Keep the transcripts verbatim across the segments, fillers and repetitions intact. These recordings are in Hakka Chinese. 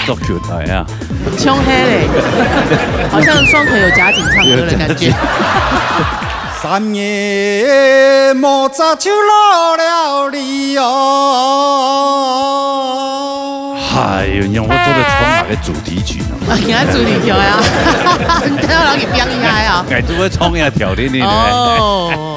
足球隊啊。像係咧，好像雙腿有夾緊唱歌的感覺。有夾緊。三年無摘就老了你哦。哎喲，讓我做得唱那個主題曲呢。啊，你愛主題曲啊？你等下讓你變厲害啊！哎，這位唱一下條令令呢。哦。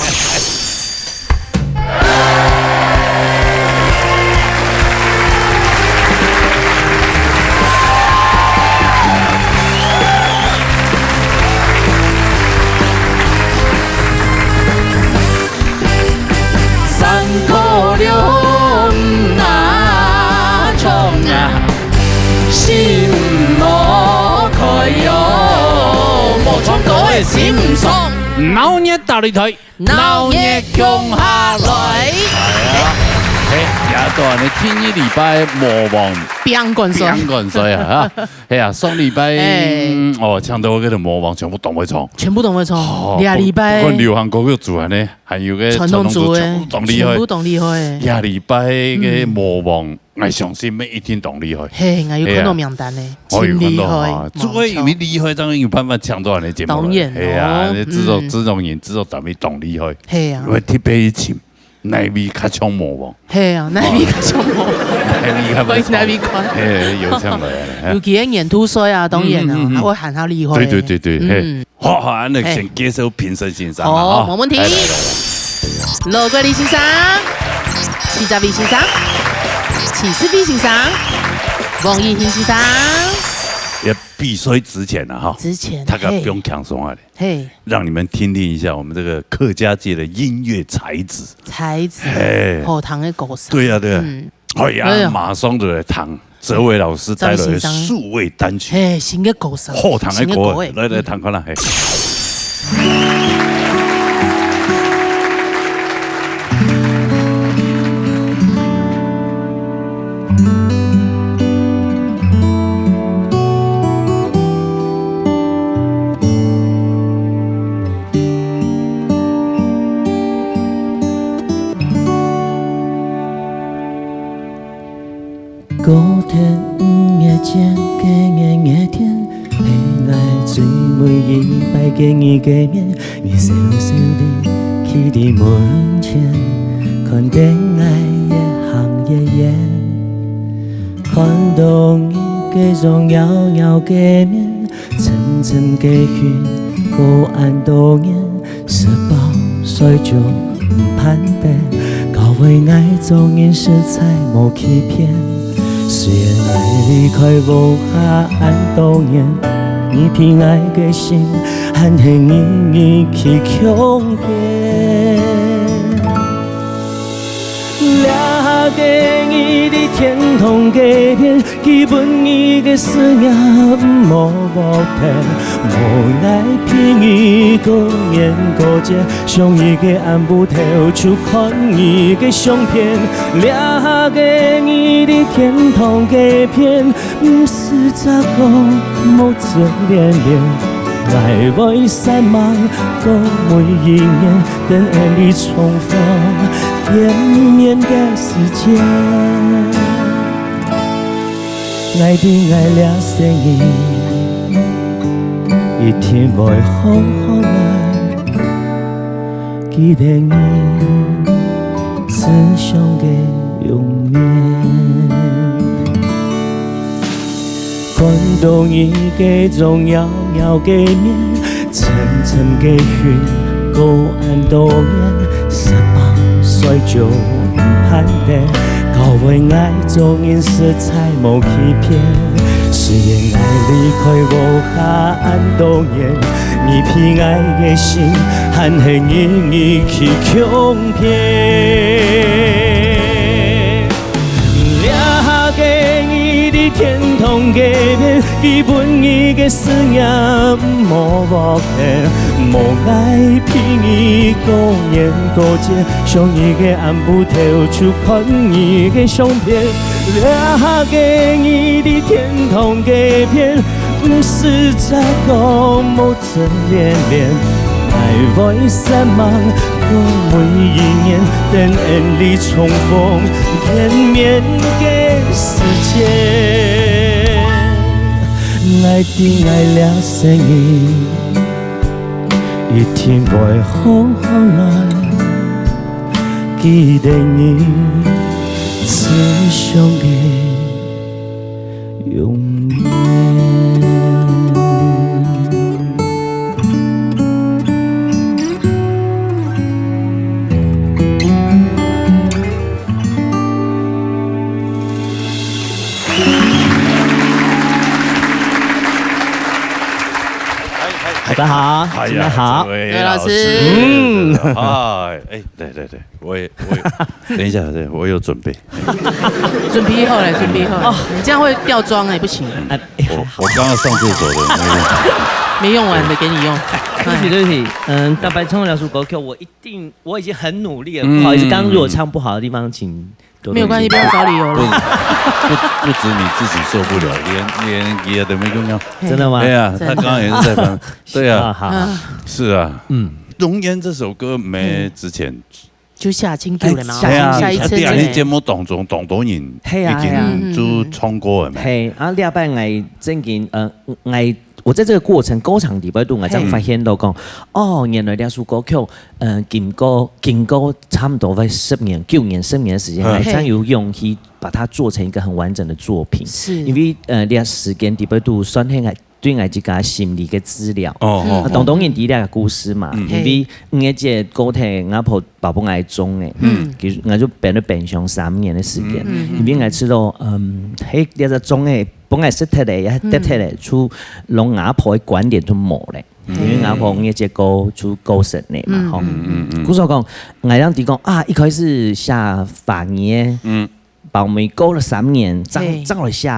山歌了毋那唱啊，心莫開喲，無唱歌个心毋爽。鬧熱大擂台，鬧熱共下來。哎呀，嘿，這段呢，第二禮拜魔王拚灌水。拚灌水啊，哈。嘿啊，上禮拜，哎。嗯，哦，唱到該個魔王全部當會唱。全部當會唱。哦，這禮拜不，不管流行歌曲組合呢，還有個傳統組合，傳統組合，全部當厲害。全部當厲害。這禮拜个魔王，嗯。 𠊎相信乜一定當厲害。嘿，𠊎有看到名單呢，嘿啊。哦，有看到啊。真厲害，主要因為厲害，正有辦法搶到恁樣節目來。當然咯，嘿啊，製作，嗯。製作人、製作單位當厲害。嘿啊。因為特別去請哪位較像魔王。嘿啊，哪位較像魔王？哪位較像？哪位看？嘿，有像來，嘿。尤其係年度歲啊，當然啊，嗯，嗯，嗯，嗯。還會喊較厲害。對，對，對，對，嘿。嗯。 好，好，恁樣先介紹評審先生啦，好，哈。無問題。來，來，來，來。羅國立先生、徐澤偉先生、徐世偉先生、王一興先生。也比賽之前啊，哈，之前，大家，嘿。不用輕鬆啊，嘿。讓你們聽聽一下我們這個客家界的音樂才子。才子，嘿。好聽个歌聲。對呀，對呀。嗯。哎呀，哎呀。馬上就來聽 哲偉老師帶來的數位單曲。嘿，新个歌聲，好聽个歌，新个歌欸。來，來，聽看啦，嘿。𠊎知𠊎這生日一定會好好來，記得你，慈祥的容顏。大家好，哎呀，今天好这。位刘老师嗯，嗨，哎，对对对，我也我也，等一下，对我有准备，准备好了，准备好了，你这样会掉妆哎，不行，哎，我我刚刚上厕所的那个，没用完的给你用。对不起，对不起，嗯，大白唱了首歌曲，我一定我已经很努力了，嗯不好意思，刚刚如果唱不好的地方，请多多没有关系，不指要找理由不了。不不止你自己受不了，连连别的没跟讲。正。真的吗？哎呀，真的他刚刚也是在翻，对啊，好好，嗯，是啊，嗯，容颜这首歌没之前，就下清酒了嘛，哎下一次对啊，你次节目当中当多人已嘿啊经就唱过了嘛。嘿，啊，了解，我正经，呃，我我在这个过程歌唱里边度，我才发现到讲，哦，原来这首歌曲，呃，经过经过差不多快十年、九年、十年的时间，嗯我才有勇气把它做成一个很完整的作品。是，因为呃，这时间里边度算起来对我自家心里个资料。哦啊，当当然知这个故事嘛，嗯因为我个个体，我婆爸分我种的，嗯其实我就变了变相三年的时间，嗯因为我知道，嗯，嘿，这个种的本来是脱的，也得脱的，就让阿婆的观点就没了。因为阿婆个结果就过身了嘛，嗯吼。嗯嗯嗯故所讲，我让你讲啊，一开始写法语，嗯，包尾过了三年，正嘿正来写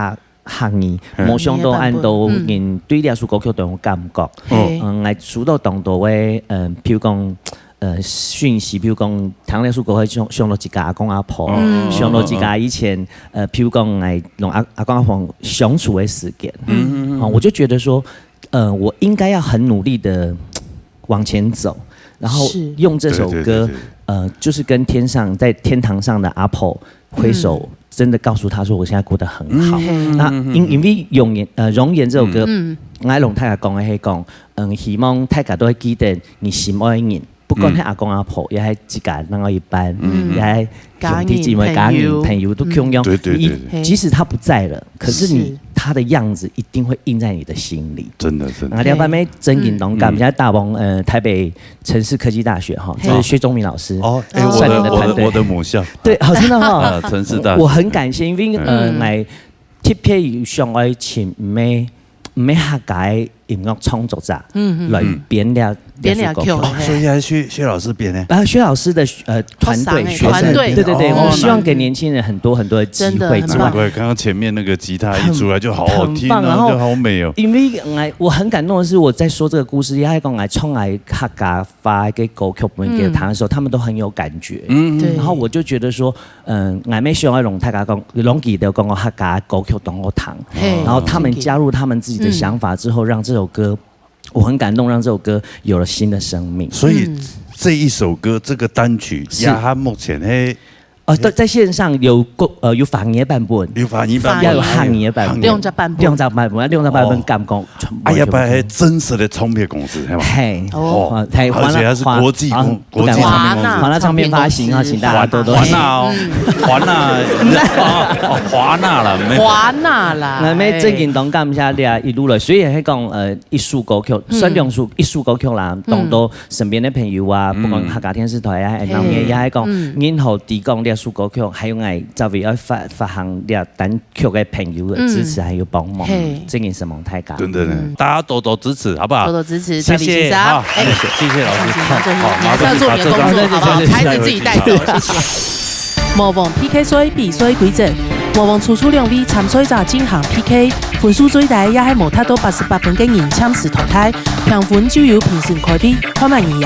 客语，嗯没想到恁多人对这首歌曲都有感觉。嘿嗯，我收到当多的，嗯，譬如讲，呃，讯息，譬如讲，听这首歌会想想到自家阿公阿婆，嗯想到自家以前，呃，譬如讲，我同阿阿公阿婆相处的时间，嗯哦，我就觉得说，呃，我应该要很努力的往前走，然后是用这首歌，对对对对呃，就是跟天上在天堂上的阿婆挥手，真的告诉她说我现在过得很好。嘿那因因为容颜呃容颜这首歌，嗯我同大家讲的是讲，嗯，希望大家都会记得你心爱的人，不管是阿公阿婆，也是自家另外一半，也是兄弟姊妹、家人、家人、朋友都共样。对对对你对即使他不在了，可是你是他的样子一定会印在你的心里。真的真的啊，，两百妹真紧动感，嗯现在大王呃台北城市科技大学哈，嘿这是薛忠明老师。哦，哎，哦我率领的团队的我的我的母校对，好，真的哈啊，。城市大学，我很感谢，因为呃，嗯来特别有想要请妹妹客家的音乐创作者，嗯嗯来编了编了这首歌曲。曲，所以还是薛薛老师编的。啊，薛老师的呃团队学生欸学生，团队对对对，哦我们希望给年轻人很多很多的机真的会之外很棒，对，刚刚前面那个吉他一出来就好好听啊，很棒然后就好美哦。因为我我很感动的是，我在说这个故事，他还讲来唱来客家话的歌曲分给他的时候，他们都很有感觉。嗯对然后我就觉得说，嗯，我们希望让大家讲，让佢哋讲个客家歌曲当好听，嘿然后他们加入他们自己的想法之后，让这首歌，我很感动，让这首歌有了新的生命。所以嗯这一首歌这个单曲，是呀，它目前嘿，呃，在在线上有个呃有法语的版本，有法语版本，也有汉语的版本，两只版本两只版本，两只版本哦感觉全部哎呀，全部不，还真实的唱片公司，是吧？嘿，哦啊，台而且还是国际公国际唱片公司，华纳唱片发行啊，请大家多多华纳哦，华纳，哦，华纳了，没华纳啦，那没正经当感谢你啊，一路来，虽然迄讲呃一首歌曲，算两首一首歌曲啦，当多身边的朋友啊，不管客家电视台啊，然后也也系讲，然后提供这首歌曲，还有爱周围要发发行这单曲的朋友的支持还有帮忙，正经承蒙大家。真的呢，大家多多支持，好不好？多多支持，谢谢哈，哎，谢谢老师，你还是要做你的工作，好不好？台子自己带走，谢谢。魔王 P K 赛比赛规则，魔王抽出两位参赛者进行 P K，分数最低也系无达到八十八分个人暂时淘汰，评分就由评审开会，看嘛人赢。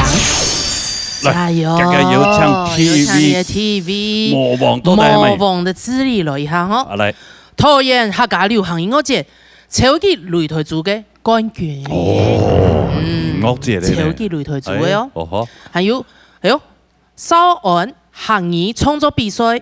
加油！大家有请 T V，有请你的 T V，魔王到底系咩？魔王的资历来一下吼，好来，桃园客家流行音乐节超级擂台组个冠军。哦，音乐节的呢超级擂台组的哦，哦吼，还有，哎哟，少安客语创作比赛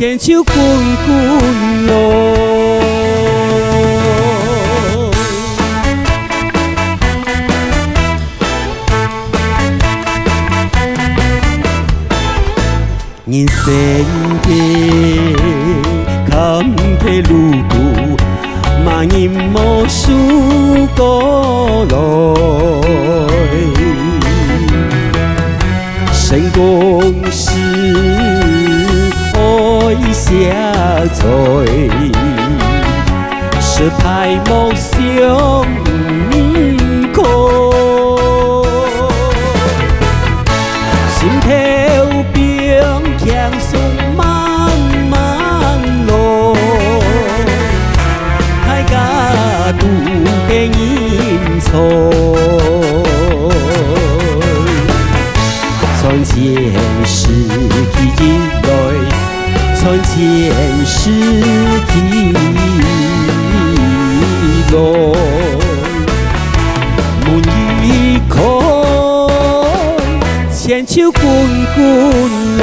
牽手滾滾來。人生个坎坷路途， 麼人無輸過來？成功是愛惜才，失敗莫想毋開。心頭放輕鬆慢慢來。 大家都係人才。賺錢時機一來，賺錢時機來，門一開，牽手滾滾來。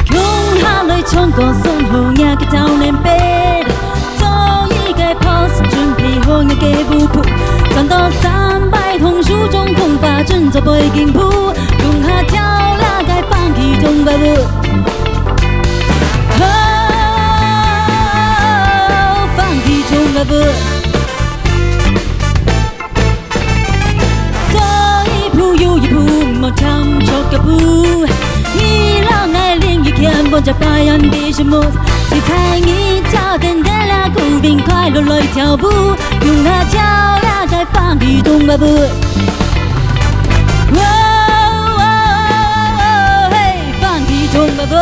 共下來唱歌，算好若个頭年輩，做一个pose，準備好若个舞步，轉到三擺同手掌同花，準做背景譜，共下跳這个funky中國舞。好，funky中國舞。 做一步又一步，莫停著腳步。你摎𠊎另一間，望著白雲的日暮，七彩你跳等等了，公平快樂來跳舞，用它跳呀，在funky中國舞。哦，哦，哦，哦，嘿，funky中國舞。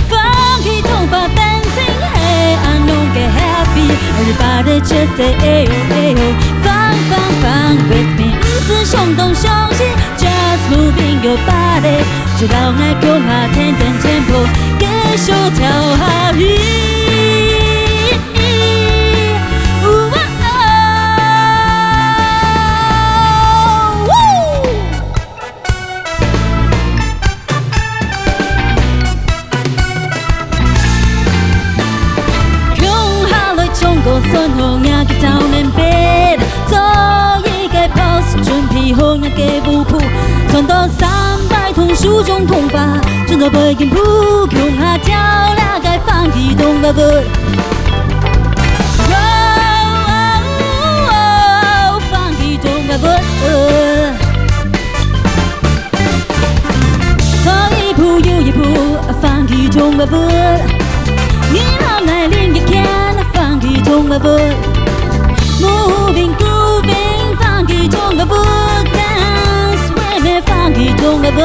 Funky Tongfa dancing係恁樣个happy，everybody just say哎喲哎喲，fun fun fun with me，毋使想東想西，just moving your body，就摎𠊎共下ten ten tempo，繼續跳下去。共下來唱歌，算好若个頭年輩，做一个pose，準備好若个舞步，轉到三擺同手掌同花，準做背景譜，共下跳這个funky中國舞。哦，哦，哦，funky中國舞。 走一步又一步，funky中國舞。你摎𠊎另一間，funky中國舞。Moving, grooving, funky中國舞。Dance with me, funky中國舞。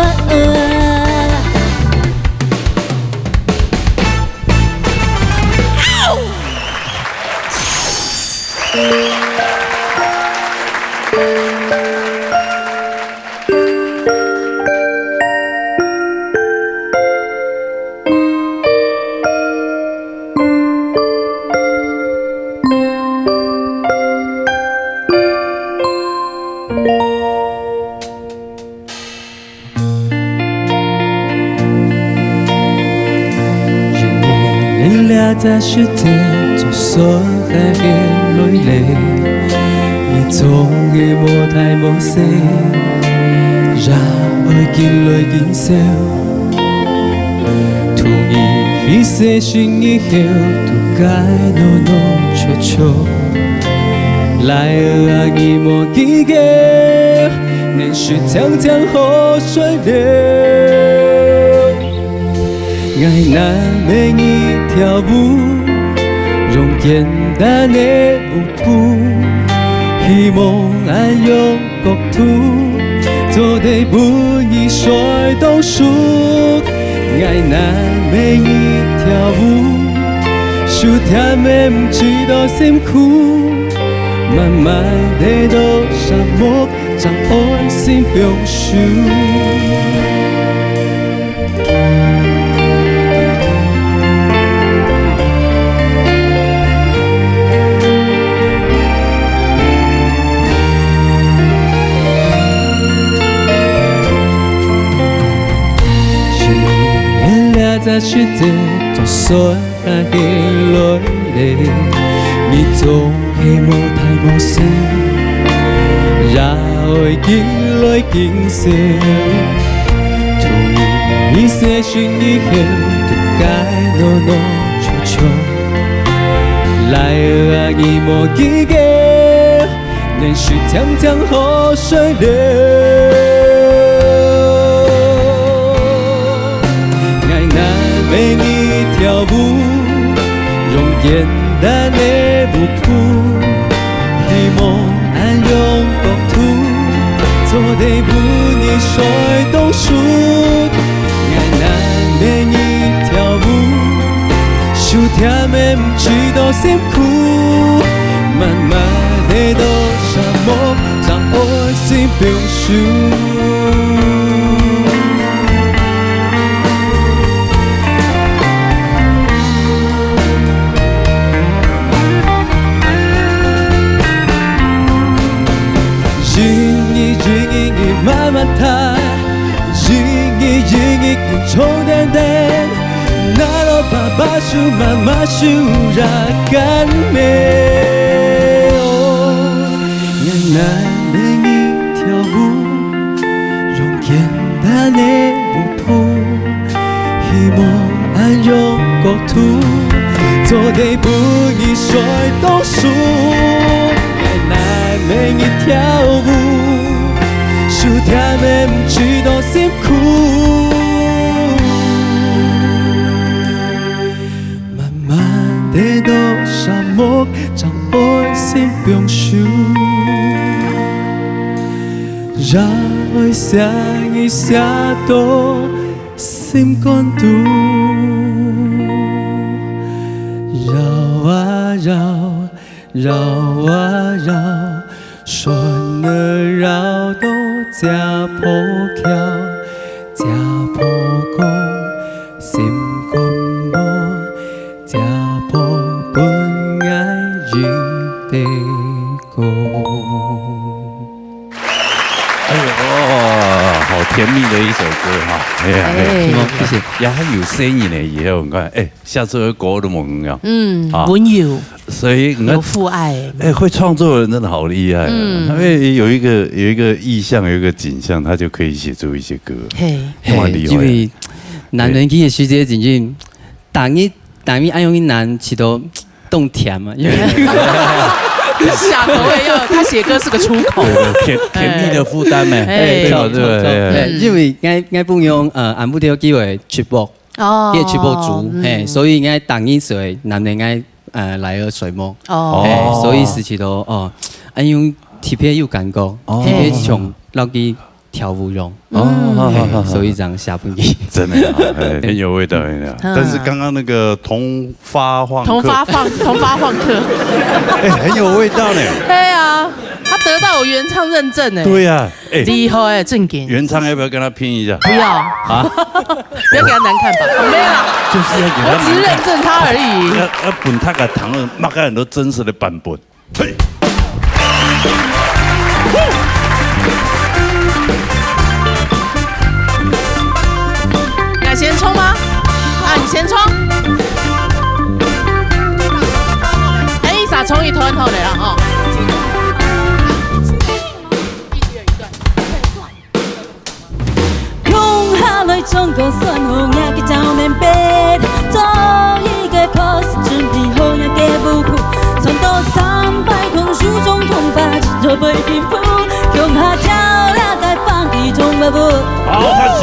睡到熟，𠊎難為你跳舞，手甜的毋知道辛苦，慢慢地到沙漠，正愛心放手。 這隻時節，總算行起來咧。你總係無大無細，也愛緊來緊笑。同你一些心意後，都該努努笑笑。來啊，你莫計較， 恁時常常好睡了。𠊎難為你跳舞，用簡單的舞步，希望恁樣角度，做得分你睡到熟。 𠊎難為你跳舞，手甜的毋知道辛苦，慢慢地到沙漠，正愛心放手。一日一日你慢慢來， 一日一日緊衝點點，拿落爸爸手，媽媽手也乾咩哦。𠊎難為你跳舞，用簡單的舞步，希望恁樣角度，做得分你睡到熟。𠊎難為你跳舞， 手甜的毋知道辛苦，慢慢地到沙漠，正愛心放手，也愛寫你寫到心肝肚，搖啊搖， 搖啊搖，船兒搖到這破橋，這破溝，心肝無，這破分𠊎一个過。哎呦，好甜蜜的一首歌哈！哎呀，哎呀，哎，谢谢。呀，很有声音呢，以后你看，哎，下次的歌都没有。嗯，啊，温柔。 所以你看，有父爱。哎，会创作的人真的好厉害啊！嗯。他们有一个，有一个意象，有一个景象，他就可以写出一些歌。嘿。那么厉害。嘿，因为男人去的时节，真正，逐日，逐日爱用一男，起到动甜嘛，因为下口味要，他写歌是个出口。对，对，甜，甜蜜的负担呢。哎。对吧？对吧？哎，因为𠊎，𠊎本用，呃，俺不得有机会直播。 哦。个直播主，嗯。嘿，所以𠊎逐日睡，男人𠊎，呃，来个睡梦。哦。嘿，所以是觉得，哦，哎，用特别有感觉，哦。特别像落去跳舞样。哦，嘿，好，好，好，好。所以这样写分你。真的啊，哎，很有味道，很有味道。嗯。但是刚刚那个同发放客，同发放，同发放客。哎，很有味道呢。对啊，他得到有原唱认证哎。对啊，哎，厉害哎，正经。原唱要不要跟他拼一下？不要。啊？ 不要给他难看吧。没有啦，就是要给他难看。我只是认证他而已。要，要分大家听到，擘开很多真实的版本。嘿。那先冲吗？啊，你先冲。哎，一下冲一团好了啦，哦。一起有一段。 共下來唱歌算好，𠊎个少年輩，做一个pose，準備好𠊎个舞步，穿到三擺同手中同花，一路飛平步，共下跳這个funky中國舞。好，換手。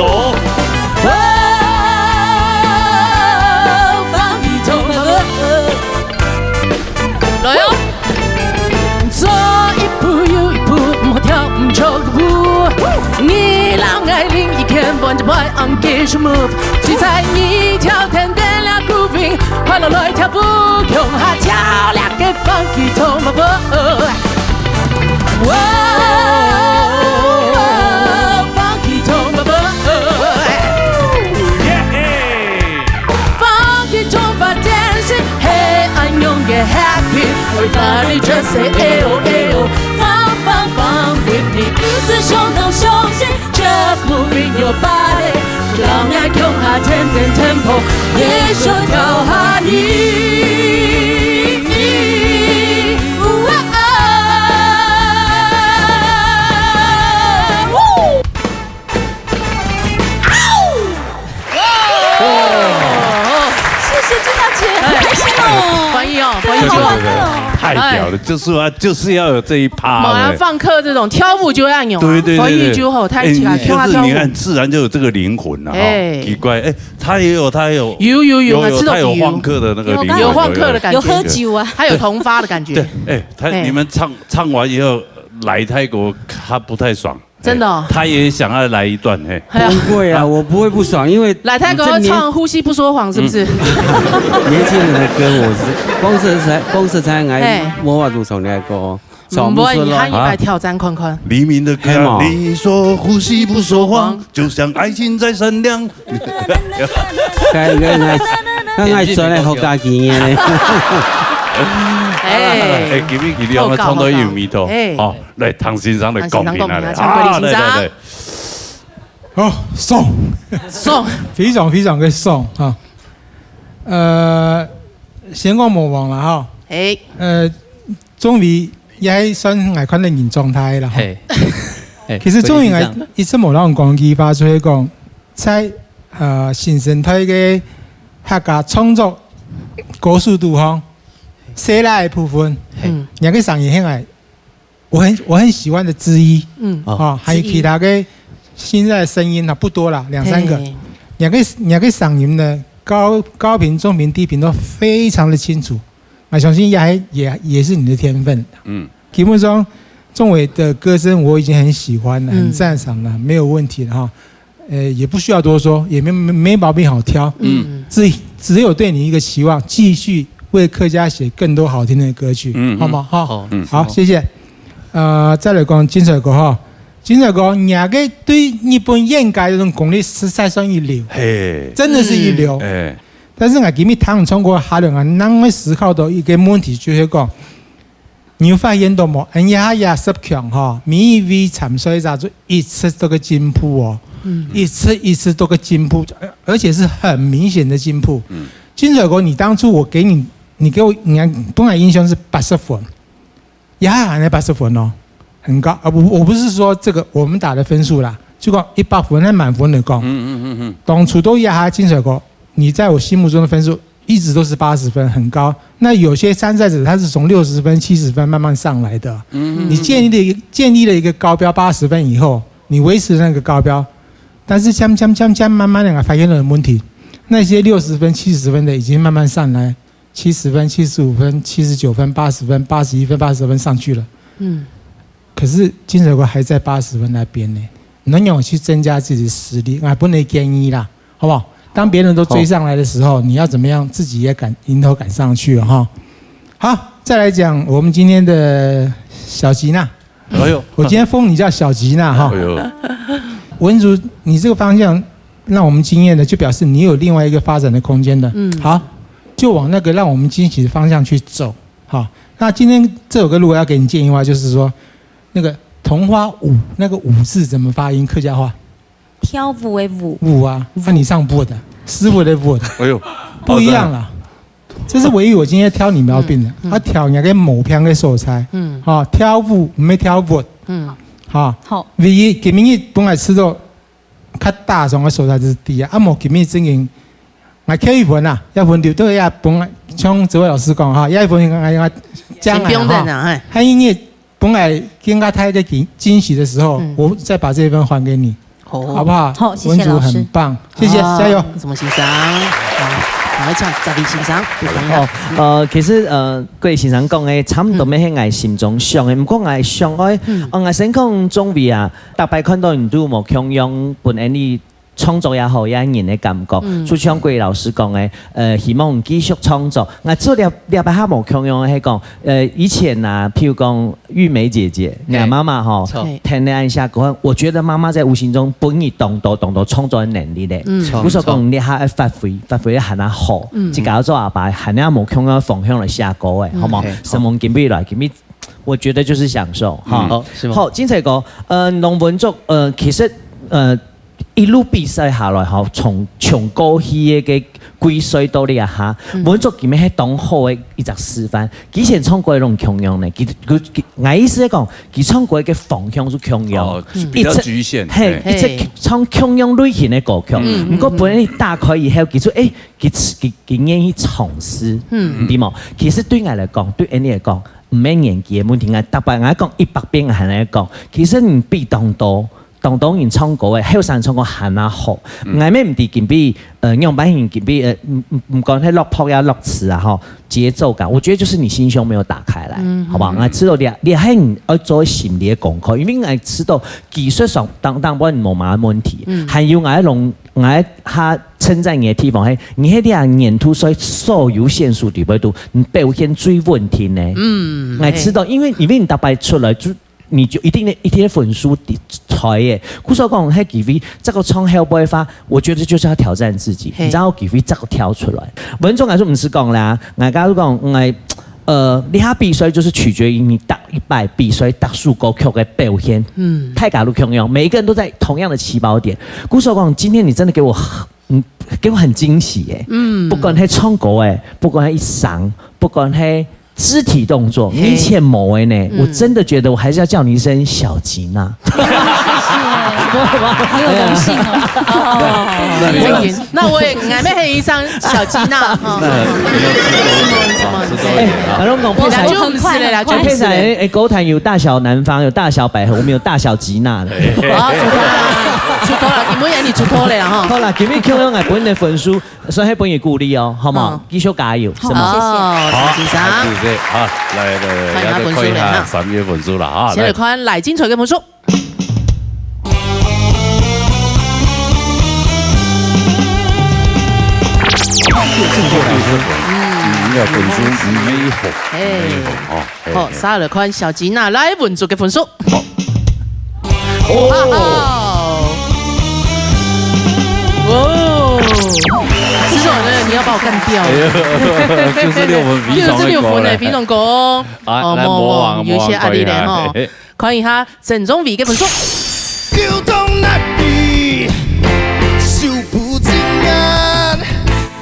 哦，funky中國舞。 來哦！做一步又一步，莫跳毋著个步。你摎𠊎另一條 On the boy on get your move，只在你跳天天了grooving，快乐来跳舞，共下跳了个funky tongue boy。Wow，funky tongue boy。Funky tongue dancing，嘿，I'm young and happy，everybody just say ayo ayo，fun fun fun with me，意思相当相信。 Just moving your body，让我共下天天tempo，一手跳下你。谢谢金大姐，好开心哦。欢迎哦，欢迎好哦。欢乐哦。太屌了，就是啊，就是要有这一趴马上了。放课这种跳舞就要有啊，对对对对，欢迎就好，太哎奇怪，你就是你看，跳啊跳舞。自然就有这个灵魂了哈。哎奇怪，哎，他也有，他也有，有有有，有有，吃到他有有放课的那个灵魂，有有放课的感觉，有喝酒啊。还有同发的感觉。对，哎，他哎你们唱唱完以后来泰国，他不太爽，真的哦哎他也想要来一段，嘿。还有不会啊，我不会不爽，因为来泰国这年唱《呼吸不说谎》是不是？年轻人的歌，我是光是才光是才哎爱，我话都唱那个，唱嗯，不出不然你还来。要来挑战看看。黎明的歌啊，黑马你说呼吸不说谎，就像爱情在闪亮。该该该该爱转来好家己呢。哎哎，，今天给你们唱到有味道哎，好，来，唐先生来讲评啊，唐先生讲评啊来张国立先生啊，来来来，哦，爽，送非常非常的爽啊。呃，先讲莫忘了哈，哎，呃，终于也还算爱看的人状态了哈。嘿，嘿其实终于可以是这样一直没让讲句话，所以讲在呃新生代的客家创作歌手肚哈，谁来部分，嗯，两个声音很爱，我很我很喜欢的之一嗯，哦啊，还有其他的现在的声音呢不多了，两三个。嘿，两个两个嗓音呢，高高频、中频、低频都非常的清楚。啊，相信也还也也是你的天分。嗯，基本上，仲伟的歌声我已经很喜欢了，嗯很赞赏了，没有问题了哈。呃，也不需要多说，也没没没毛病好挑。嗯，只只有对你一个期望，继续为客家写更多好听的歌曲，嗯好吗？哈，好嗯好，谢谢。呃，再来讲金水哥哈，金水哥，你个对日本演歌这种功力实在算一流，嘿，真的是一流。哎，但是我今日听你唱歌下来啊，让我思考到一个问题，就是讲，你有发现到无？人家也十强哈，每一位参赛者就一直都个进步哦，一直一直都个进步，而而且是很明显的进步。金水哥，你当初我给你，你给我，你看，本来印象是八十分，也还那八十分哦，很高啊！我我不是说这个我们打的分数啦，就讲一百分，那满分的讲，嗯嗯嗯嗯，当初都也还金水哥，你在我心目中的分数一直都是八十分，很高。那有些参赛者他是从六十分、七十分慢慢上来的，你建立了一个建立了一个高标八十分以后，你维持那个高标，但是慢慢慢慢慢慢的发现了问题，那些六十分、七十分的已经慢慢上来，七十分、七十五分、七十九分、八十分、八十一分、八十分上去了。嗯，可是金水哥还在八十分那边呢，你要去增加自己的实力，啊，不能建议啦，好不好？当别人都追上来的时候，你要怎么样自己也赶迎头赶上去哈。好，再来讲我们今天的小吉娜，哎呦，我今天封你叫小吉娜哈哎。呦，文竹，你这个方向让我们惊艳的，就表示你有另外一个发展的空间的。嗯好，就往那个让我们惊喜的方向去走。好，那今天这首歌如果要给你建议的话，就是说那个桐花舞，那个舞字怎么发音？客家话跳舞的舞，舞啊，那、你唱舞的，师傅的舞的，哎呦，不一样啦。这是唯一我今天挑你毛病的，他挑人家个毛病的所在。嗯啊，跳舞没跳舞，嗯，哈。好，唯一今日本来吃到较大众的所在是第一，啊，无今日正经，我挑一份啊，要分流对啊，本来像这位老师讲哈，要一份啊，啊，这样先不用等哈，啊，哎，他因为本来跟他开个惊惊喜的时候，嗯我再把这一份还给你，好好不好？好谢谢文竹老师很棒，谢谢，啊加油。什么先生？好，赶快唱，十二先生，不同样哦。，呃，其实呃，各位先生讲的，差不多咩係𠊎心中想的，毋过𠊎想愛，嗯哦，𠊎先讲中伟啊，大概看到你都無共樣本來你創作也好，也人个感覺。嗯。就像國語老師講个，呃，希望繼續創作。𠊎做了，了解下無共樣个，係講，呃，以前啊，譬如講玉梅姐姐，嘿。你媽媽吼，著。聽你恁下講，我覺得媽媽在無形中分你當多當多創作的能力咧。嗯。著。故所講，著。你還愛發揮，發揮得還較好，嗯。自家做阿爸，還較無共樣个方向來寫歌个，嗯。好無？嘿，好。承蒙今晡日來，今晡日我覺得就是享受，哈。嗯。好，是嗎？好，精彩歌，呃，農文作，呃，其實，呃， 一路比賽下來吼，從，從過去个个季賽到這下，嗯。文作今晡日係當好个一隻示範。以前唱歌个攏共樣呢，佢，佢，佢，𠊎意思係講，佢唱歌个方向係共樣。哦，是比較局限，一直，嘿，嘿。一直唱共樣類型个歌曲。嗯，嗯，毋過分你打開以後，佢就，欸，佢，佢，佢願意嘗試，嗯。對無？其實對𠊎來講，對Annie來講，毋係年紀个問題，𠊎逐擺𠊎講一百遍，𠊎還愛講，其實你比當多 當多人唱歌个，後生唱歌還較好。嗯。𠊎乜毋知今晡日，呃，仰般形今晡日，呃，毋，毋，毋管係落拍也落詞啊，吼，節奏感，我覺得就是你心胸沒有打開來，嗯，好不好？嗯。𠊎知道你，你還愛做心理个功課，因為𠊎知道技術上當，當然無麼个問題，嗯。還有𠊎攏，𠊎較稱讚你个地方，嘿，你係這年度所，所有選手裡背肚，你表現最穩定个。嗯，𠊎知道，嘿。因為，因為你逐擺出來就 你就一定个，一定个分數在个。故所講，該機會，這個唱後背話，我覺得就是要挑戰自己，嘿。你知道機會這個挑出來。文中來說，毋使講啦，𠊎剛剛講，𠊎，呃，你下比賽就是取決於你逐一擺比賽、逐首歌曲个表現。嗯。大家都共樣，每一個人都在同樣的起跑點。故所講，今天你真的給我很，嗯，給我很驚喜耶。嗯。不管係唱歌个，不管係聲，不管係 肢體動作，嘿。以前無个呢，嗯。我真的覺得我還是要叫你一聲小吉娜。謝謝，很有榮幸哦。哦，那你要，那我也，𠊎乜喊一聲小吉娜，哦。那你要吃多一點啊，吃多一點啊。哎，阿龍講，我很快，就毋使了啦，很快。就毋使了。哎，哎，歌壇有大小南方，有大小百合，我們有大小吉娜的。哦，出道啦，出道啦，你們眼裡出道了啦，哈。好啦，今晡日共樣𠊎分你个分數， 所以係分你鼓勵哦，好無？嗯。繼續加油，好，是嗎？謝謝。好，好，先生。謝謝。好，來，來，來，看一下分數了哈。也得看一下三月分數了哈，先來看賴金彩个分數。嗯，你个分數沒有，哎。沒有哦，哎，好，哎。接下來看小吉娜，來，文竹个分數。好。 哇哦！哦，吃肉呢，你要把我幹掉。哎呦，九十六分，非常的高嘞。九十六分呢，非常高。啊，哦，來，魔王，魔王，有一些壓力嘞，魔王，吼。看一下。看一下鄭中偉个分數。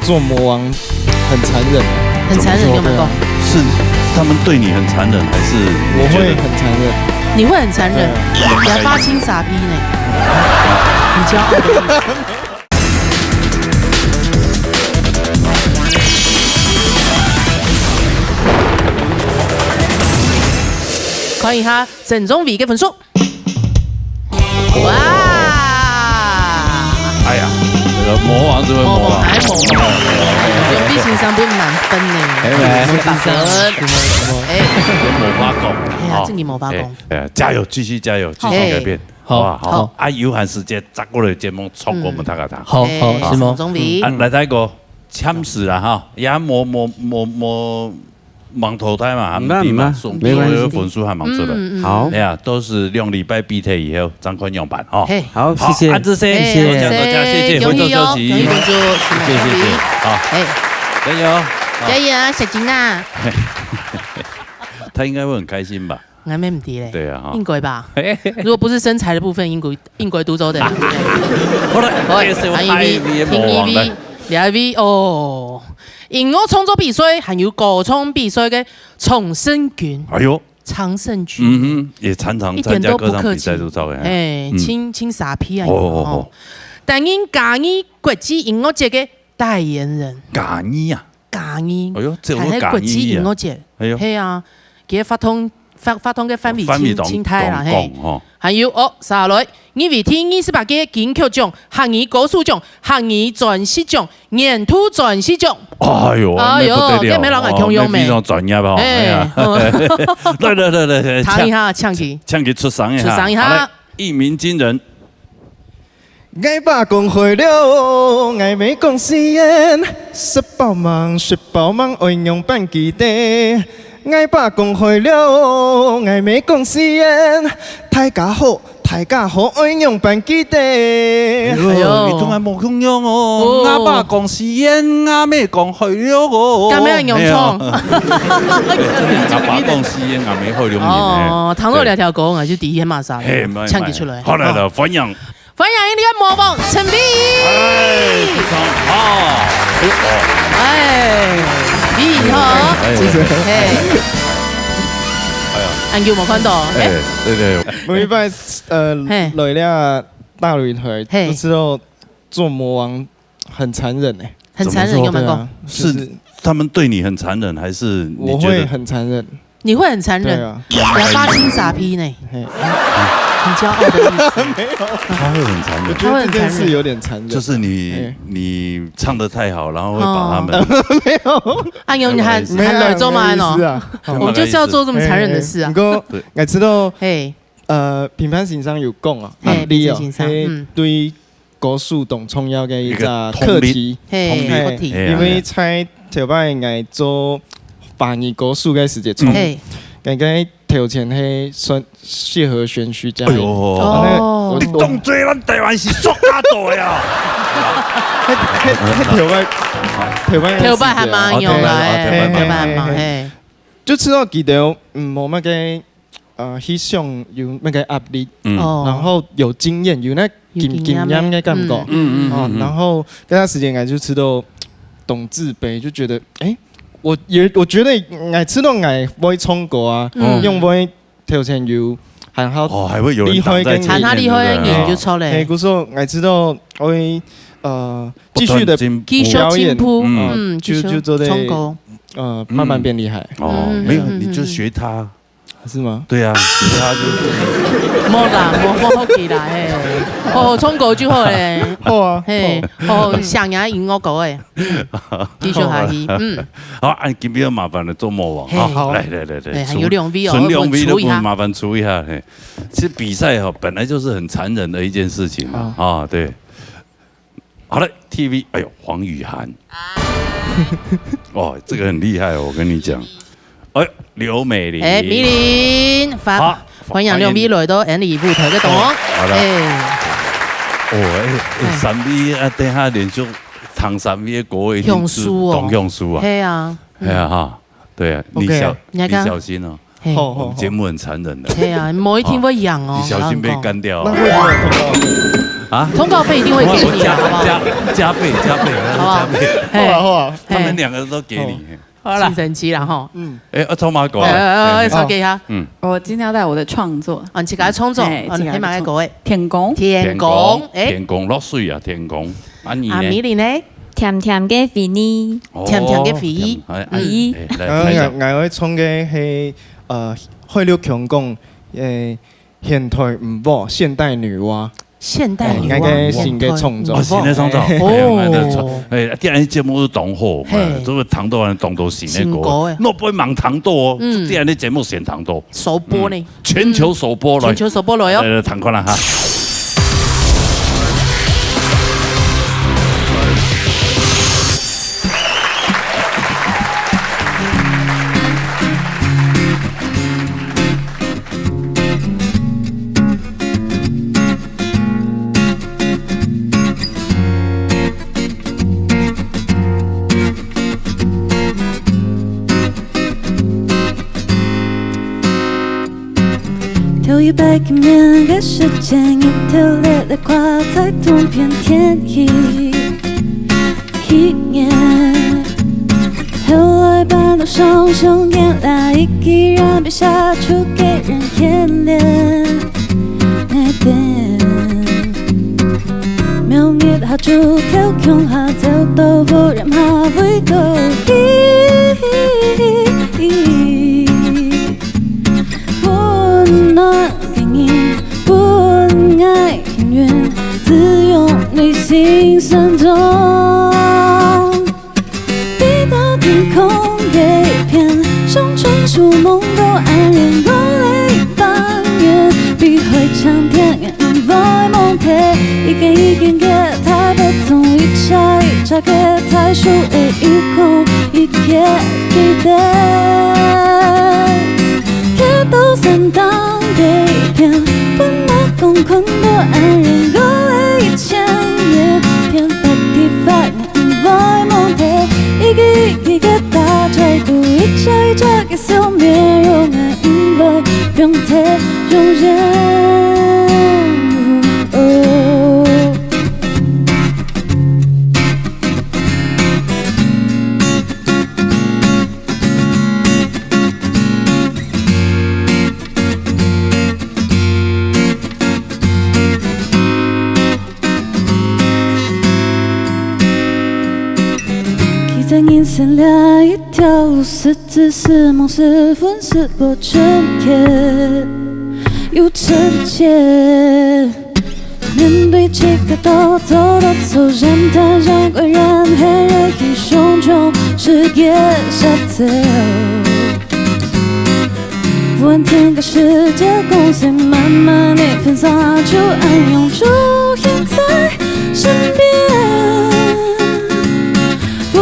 做魔王很殘忍。很殘忍，怎麼說？有沒有？是他們對你很殘忍，還是你覺得？我會很殘忍。你會很殘忍，對啊。你還發青傻逼呢，很驕傲的意思。看一下鄭中偉个分數。 哇！哎呀，這個魔王就係魔王。魔王，哎，魔王。哎，楊碧先生分滿分呢。哎，哎，一百分。哎，有魔法講。哎呀，哦。真个魔法講。哎，哎，加油，繼續加油，繼續改變。好。好不好？好。好。啊，有閒時間再過來節目，唱歌分大家聽。好，好，哎，是嗎？沈宗偉。啊，來，再一個，簽字啦，哈，也無，無，無，無， 吂淘汰嘛，還毋知嘛，毋怕，毋怕，送，沒關係。所有分數還吂出來。嗯，嗯。好。哎呀，都係兩禮拜比賽以後，正看樣般吼。嘿。好，謝謝。好，啊，這些，謝謝。多謝，多謝，謝謝，謝謝，分數，恭喜哦，恭喜分數，謝謝，謝謝。好。嘿。加油。好。加油啊，小金啊。他應該會很開心吧？𠊎乜毋知咧。對啊，哈。應該吧。嘿。如果不是身材的部分，應該 應該都做得。好了，好，這是我第一位，還有一位，第二位，第二位哦。音樂創作比賽，還有歌唱比賽个常勝軍。哎喲。常勝軍。嗯哼，也常常參加歌唱比賽，一點都不客氣。都知道的。哎，嗯。青，青沙皮啊，哦，哦，哦。哦。擔任嘉義國際音樂節个代言人。嘉義啊。 嘉義，哎喲，這有嘉義啊。還係國際音樂節。哎喲。係啊，佢个活動，活，活動个範圍，範圍當，真，真大啦，嘿。當廣吼。還有哦，續來，二月第二十八屆金曲獎、客語歌手獎、客語專輯獎、年度專輯獎。哎喲，哎喲，那不得了，這沒人敢共樣咩？哦，那非常專業哦，哎，哎呀。哦。來，來，來，來，來，唱一下，唱起。唱起出聲一下。出聲一下。好，來，一鳴驚人。𠊎爸講好了，𠊎姆講食煙，食飽吂，食飽吂，愛仰般記得？𠊎爸講好了，𠊎姆講食煙，大家好，大家好，愛仰般記得？哎喲，哎喲。你同𠊎無共樣哦。哦。吾爸講食煙，吾姆講好了哦。敢要用唱？哎呀。吾爸講食煙，吾姆好了呢。哦，聽到這條歌，𠊎就知煙嘛啥了，嘿，慢，唱起出來。慢。好，來，來，哦。歡迎。 歡迎你个魔王陳偉。哎，非常好。哎呦，哦。哎，偉哈。哎，謝謝。嘿。哎呀。恁久無看到，哎。哎，對，對。每一擺，呃，嘿。來了大擂台，嘿。都知道做魔王很殘忍欸。很殘忍，怎麼說？有沒有？對啊，就是是他們對你很殘忍，還是你覺得我會很殘忍。 你會很殘忍，對啊。你要發青傻批呢，嘿。很驕傲的意思。沒有。他會很殘忍。我覺得這件事有點殘忍。就是你，哎。你唱得太好，然後會把他們哦。沒有。啊，有你還，沒有，還來做嗎？沒有意思啊。哦。我們就是要做這麼殘忍的事啊。哎，不過，對。𠊎知道，嘿。呃，評判先生有講啊，嘿，啊，你哦，評判先生，嘿，嗯。對 歌手當重要个一隻課題。一個通力，嘿，通力，課題。嘿啊，因為在頭擺𠊎做華語歌手个時節，從嘿。𠊎个頭前係算謝和弦徐佳瑩。哎喲。哦。啊，那個，我，我當做咱台灣是塑膠做的啊。那，那，那頭擺，頭擺个時節啊。頭擺還蠻勇的，哦，頭擺，哎，哦，頭擺蠻勇。頭擺還蠻，嘿，嘿，嘿。嘿。就知道佢兜，嗯，無麼个 呃，去想有那個壓力，嗯。哦。然後有經驗，有那經，有經驗个。經驗个感覺。嗯。嗯，嗯，哦，嗯，嗯。然後該段時間𠊎就知道當自卑，就覺得，欸，我也，我覺得𠊎知道𠊎會唱歌啊，嗯。因為頭前有還好哦，還會有人擋在前面，厲害个人。對不對？還好厲害个人就出來。嘿，故所𠊎知道會，呃，繼續的不斷進步。繼續進步，表演，嗯。嗯，就，繼續就做得，唱歌。呃，慢慢變厲害。嗯。哦，嗯，沒有，嗯，嗯，你就學他。嗯。 是嗎？對啊，其他就是無啦，無，無好奇啦，嘿。好好唱歌就好咧。好啊，嘿，好。好好想呀，音樂歌欸。嗯，繼續下去，嗯。好，啊，今天麻煩了，做魔王啊。嘿。好。來，來，來，來，哎，還有兩位哦，賰兩位都麻煩處理一下。我們處理一下，嘿。其實比賽哈，本來就是很殘忍的一件事情嘛，啊。啊，對。 好了，T V，哎喲，黃雨涵。哦，這個很厲害哦，我跟你講。哎，劉美玲。哎，美玲，發，好，歡迎兩位來到N E舞台个當中。好了。哎。哦，哎，哎，哎。三位啊，等下連續唱三位个歌，一定是當享受啊。嘿啊。嗯。哎呀哈，對啊，你小，OK。你看。你小心哦。 嘿。好，好，好。我們節目很殘忍的。嘿啊，無一定會贏哦，哦，你小心被幹掉哦。那會不會有通告費？啊？通告費一定會給你的，我加，好不好？加，加倍，加倍，好不好？加倍。嘿。好啊，好啊。他們兩個都給你。嘿。好啦。新神奇啦，吼。嗯。哎，啊，抽馬狗啊。哎，哎，哎，嘿，嘿。抽給他。嗯。我今天要帶我的創作。哦，你自家創作，哎，哦，你可以買个歌，哎。自家創作。天公。天公，天公，哎。天公，落水啊，天公。啊，你呢？啊，米莉呢？甜甜个回憶。哦，甜甜个回憶。甜，哎，哎，嗯。哎，來，然後來一首。𠊎，𠊎會唱个係 呃，海陸腔講，呃，現代女媧，現代女媧。現代女媧，哎，𠊎个新个創作。現代女媧。哦，新个創作。哦。哎呀，𠊎个創，哎，第二節目係當好，嘿。哎，這個當多人當多新个歌。新歌，哎。我毋會吂當多哦，嗯。第二个節目先當多。首播呢？嗯，全球首播來。全球首播來哦。來，來，聽看啦哈。 頭一擺見面个時節，日頭烈烈掛在東片天氣。 一眼，後來搬到雙雄，原來一個人比下晝個人牽連。愛等，明日下晝跳共下，走到無人怕會到。溫暖个你，分𠊎 幸運，只有你心聲中。飛到天空个一片，想傳說夢到暗戀，我來扮演，比海唱天，愛夢忒，一個一個在人生這一條路，是自是夢，是分是我，成天又成天。面對這個道，走到走，人談人，歸人黑夜，一雄雄世界下走。 問天个世界，講誰慢慢地分散，就恁樣出現在身邊。溫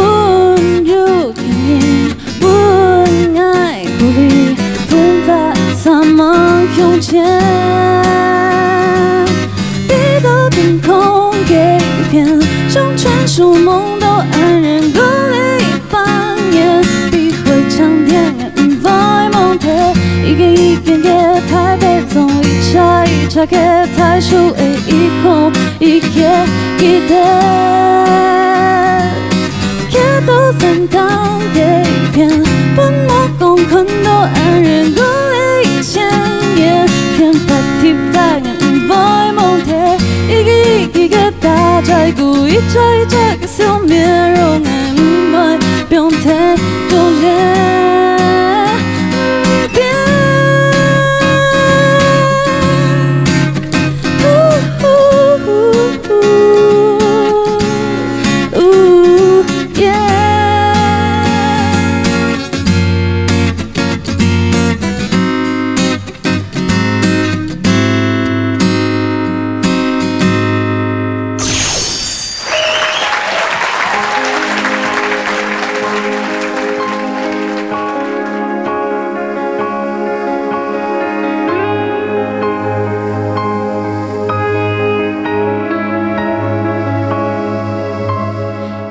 柔的你，溫愛鼓勵，分發散漫空間。飛到天空个一片，像傳說夢到安然，過了一百年，比會長天 毋會忘記，一個一個个台北，從一車一車个大樹，一空一個記得。看到山頂个一片，分我講看到安然，過了一千年，天白地白，毋會忘記，一個一個个大齋牯，一車一車个 笑面容，愛毋愛放在中間？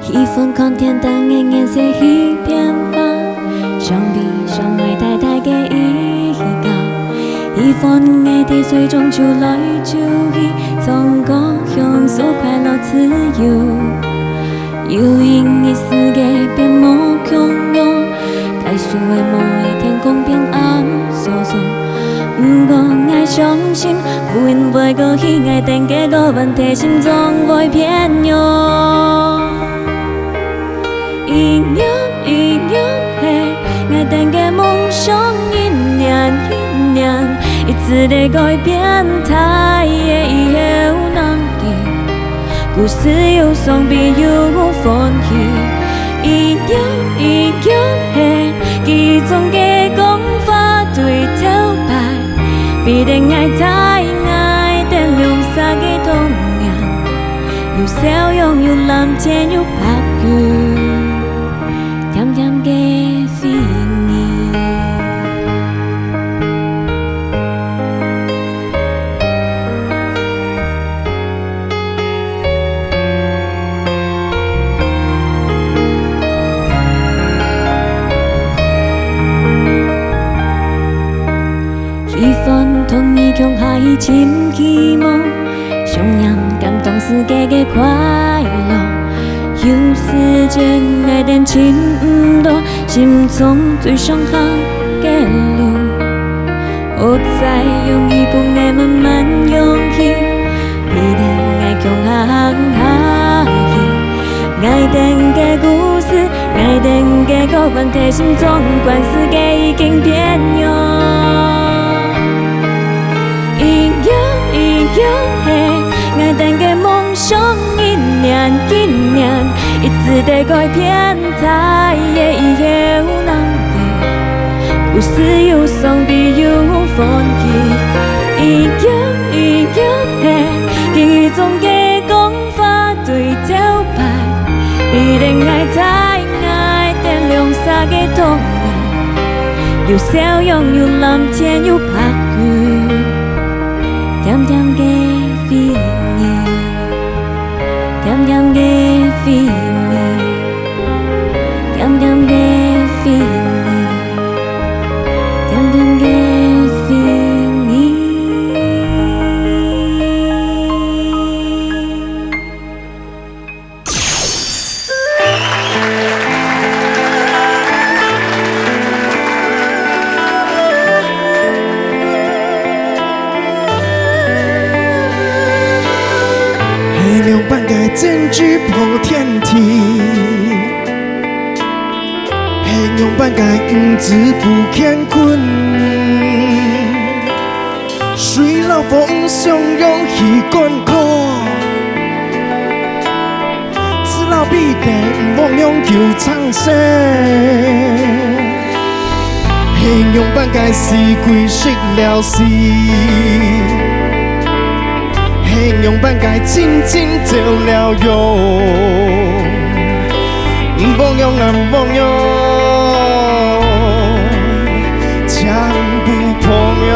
喜歡看天頂个顏色去變化，像悲傷愛呆呆个依靠。喜歡你在水中泅來泅去，像歌響訴快樂自由。有因一時个變無共樣，該樹仔某一天講變暗疏疏。毋過𠊎相信，烏雲會過去，𠊎等个過往在心中會變樣。 一年一年个，𠊎等个夢想一年一年，一直在改變，大个以後能記，故事有傷悲有歡喜。一年一年个，記憶中个光華對頭擺，比得𠊎大，𠊎等兩儕个童年。 有笑容，有藍天，有白雲，甜甜个回憶。喜歡同你共下去尋希望， 想念感動世界个快樂。有時節𠊎等尋毋到心中最想行个路，好彩有你分𠊎滿滿勇氣，陪等𠊎共下行下去。𠊎等个故事，𠊎等个過往，在心中管世界已經變樣。 一樣一樣个，𠊎等个夢想一年一年，一直在改變，大个以後能記，故事有傷悲有歡喜。一樣一樣个，記憶中个光 花對頭擺，比得𠊎大，𠊎等兩儕个童年。有笑容，有藍天，有白雲，甜甜个回憶，甜甜个回憶，甜甜个回憶，甜甜个回憶。 係仰般个真知破天地。半个毋知不乾坤，水摎風相擁去乾涸。子摎彼个毋放羊救長生，係仰般个死鬼食了死，係仰般个真真走了樣。 毋放羊啊，毋放羊，請勿放羊。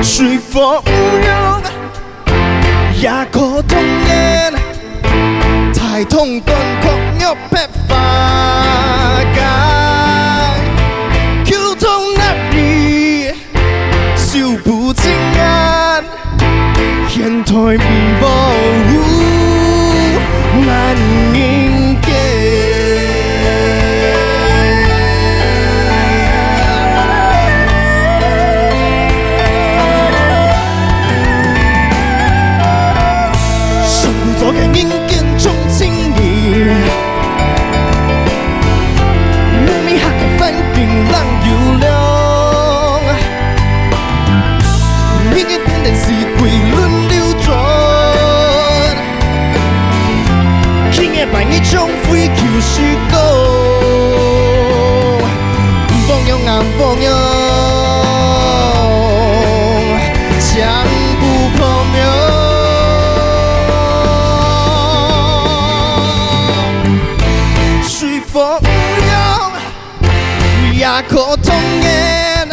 水放羊，也可童年，大同短褲肉白花街，舊銅納米。 手不盡眼，現代面貌滿人間。上古早个人間種情義， 無米客个環境人有量，明日天地四季輪流轉，今日半日將會求時光。毋放羊啊，毋放羊，請勿放羊。 水放羊，也可童年，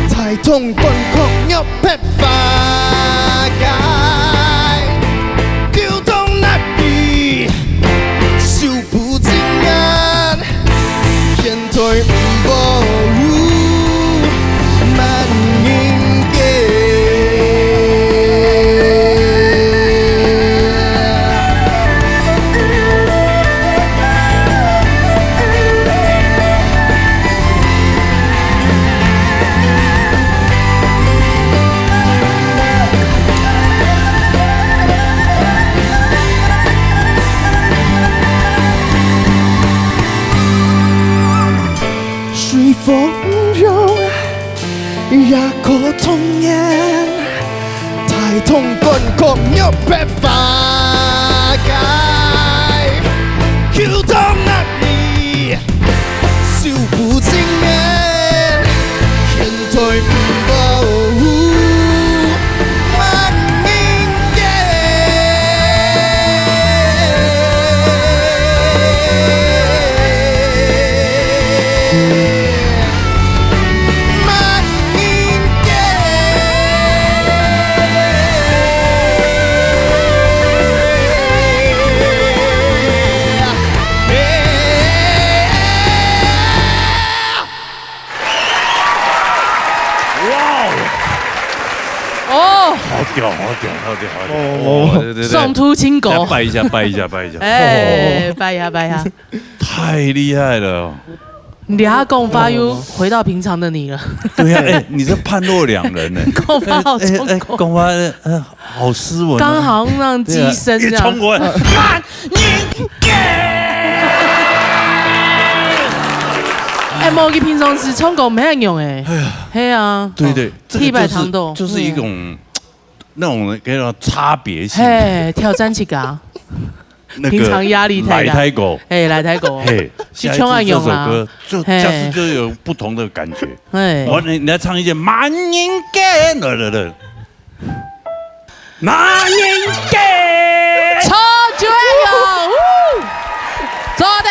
大同短褲肉白花街，舊銅納米，手不盡眼，現代面貌滿人間。 水放羊，也可童年，大同短褲肉白花街，舊銅納米，手不盡眼，現代面貌滿人間。 哇哦！哦，好屌，好屌，好屌，好屌！哦，哦，對，對，對。上圖清高。拜一下，拜一下，拜一下。哎，拜一下，拜一下。太厲害了！你等下講話又回到平常的你了。對呀，哎，你這判若兩人呢。講話好衝口。哎，哎，哎，講話，呃，好斯文啊。剛好讓機身這樣。對啊，一衝過來，慢一點。哎，無，佢平常時唱歌無恁樣哎。哎呀。係啊。對，對，這個就是，氣派堂堂。就是一種，嗯。那種叫做差別性。嘿，挑戰自家。那個平常壓力太大。來太高。嘿，來太高。嘿，去唱啊用啊。下一次這首歌就，嘿。下次就有不同的感覺。嘿。我，你，你來唱一些慢人歌，來，來，來。 慢人歌。唱就會有，嗚，做得。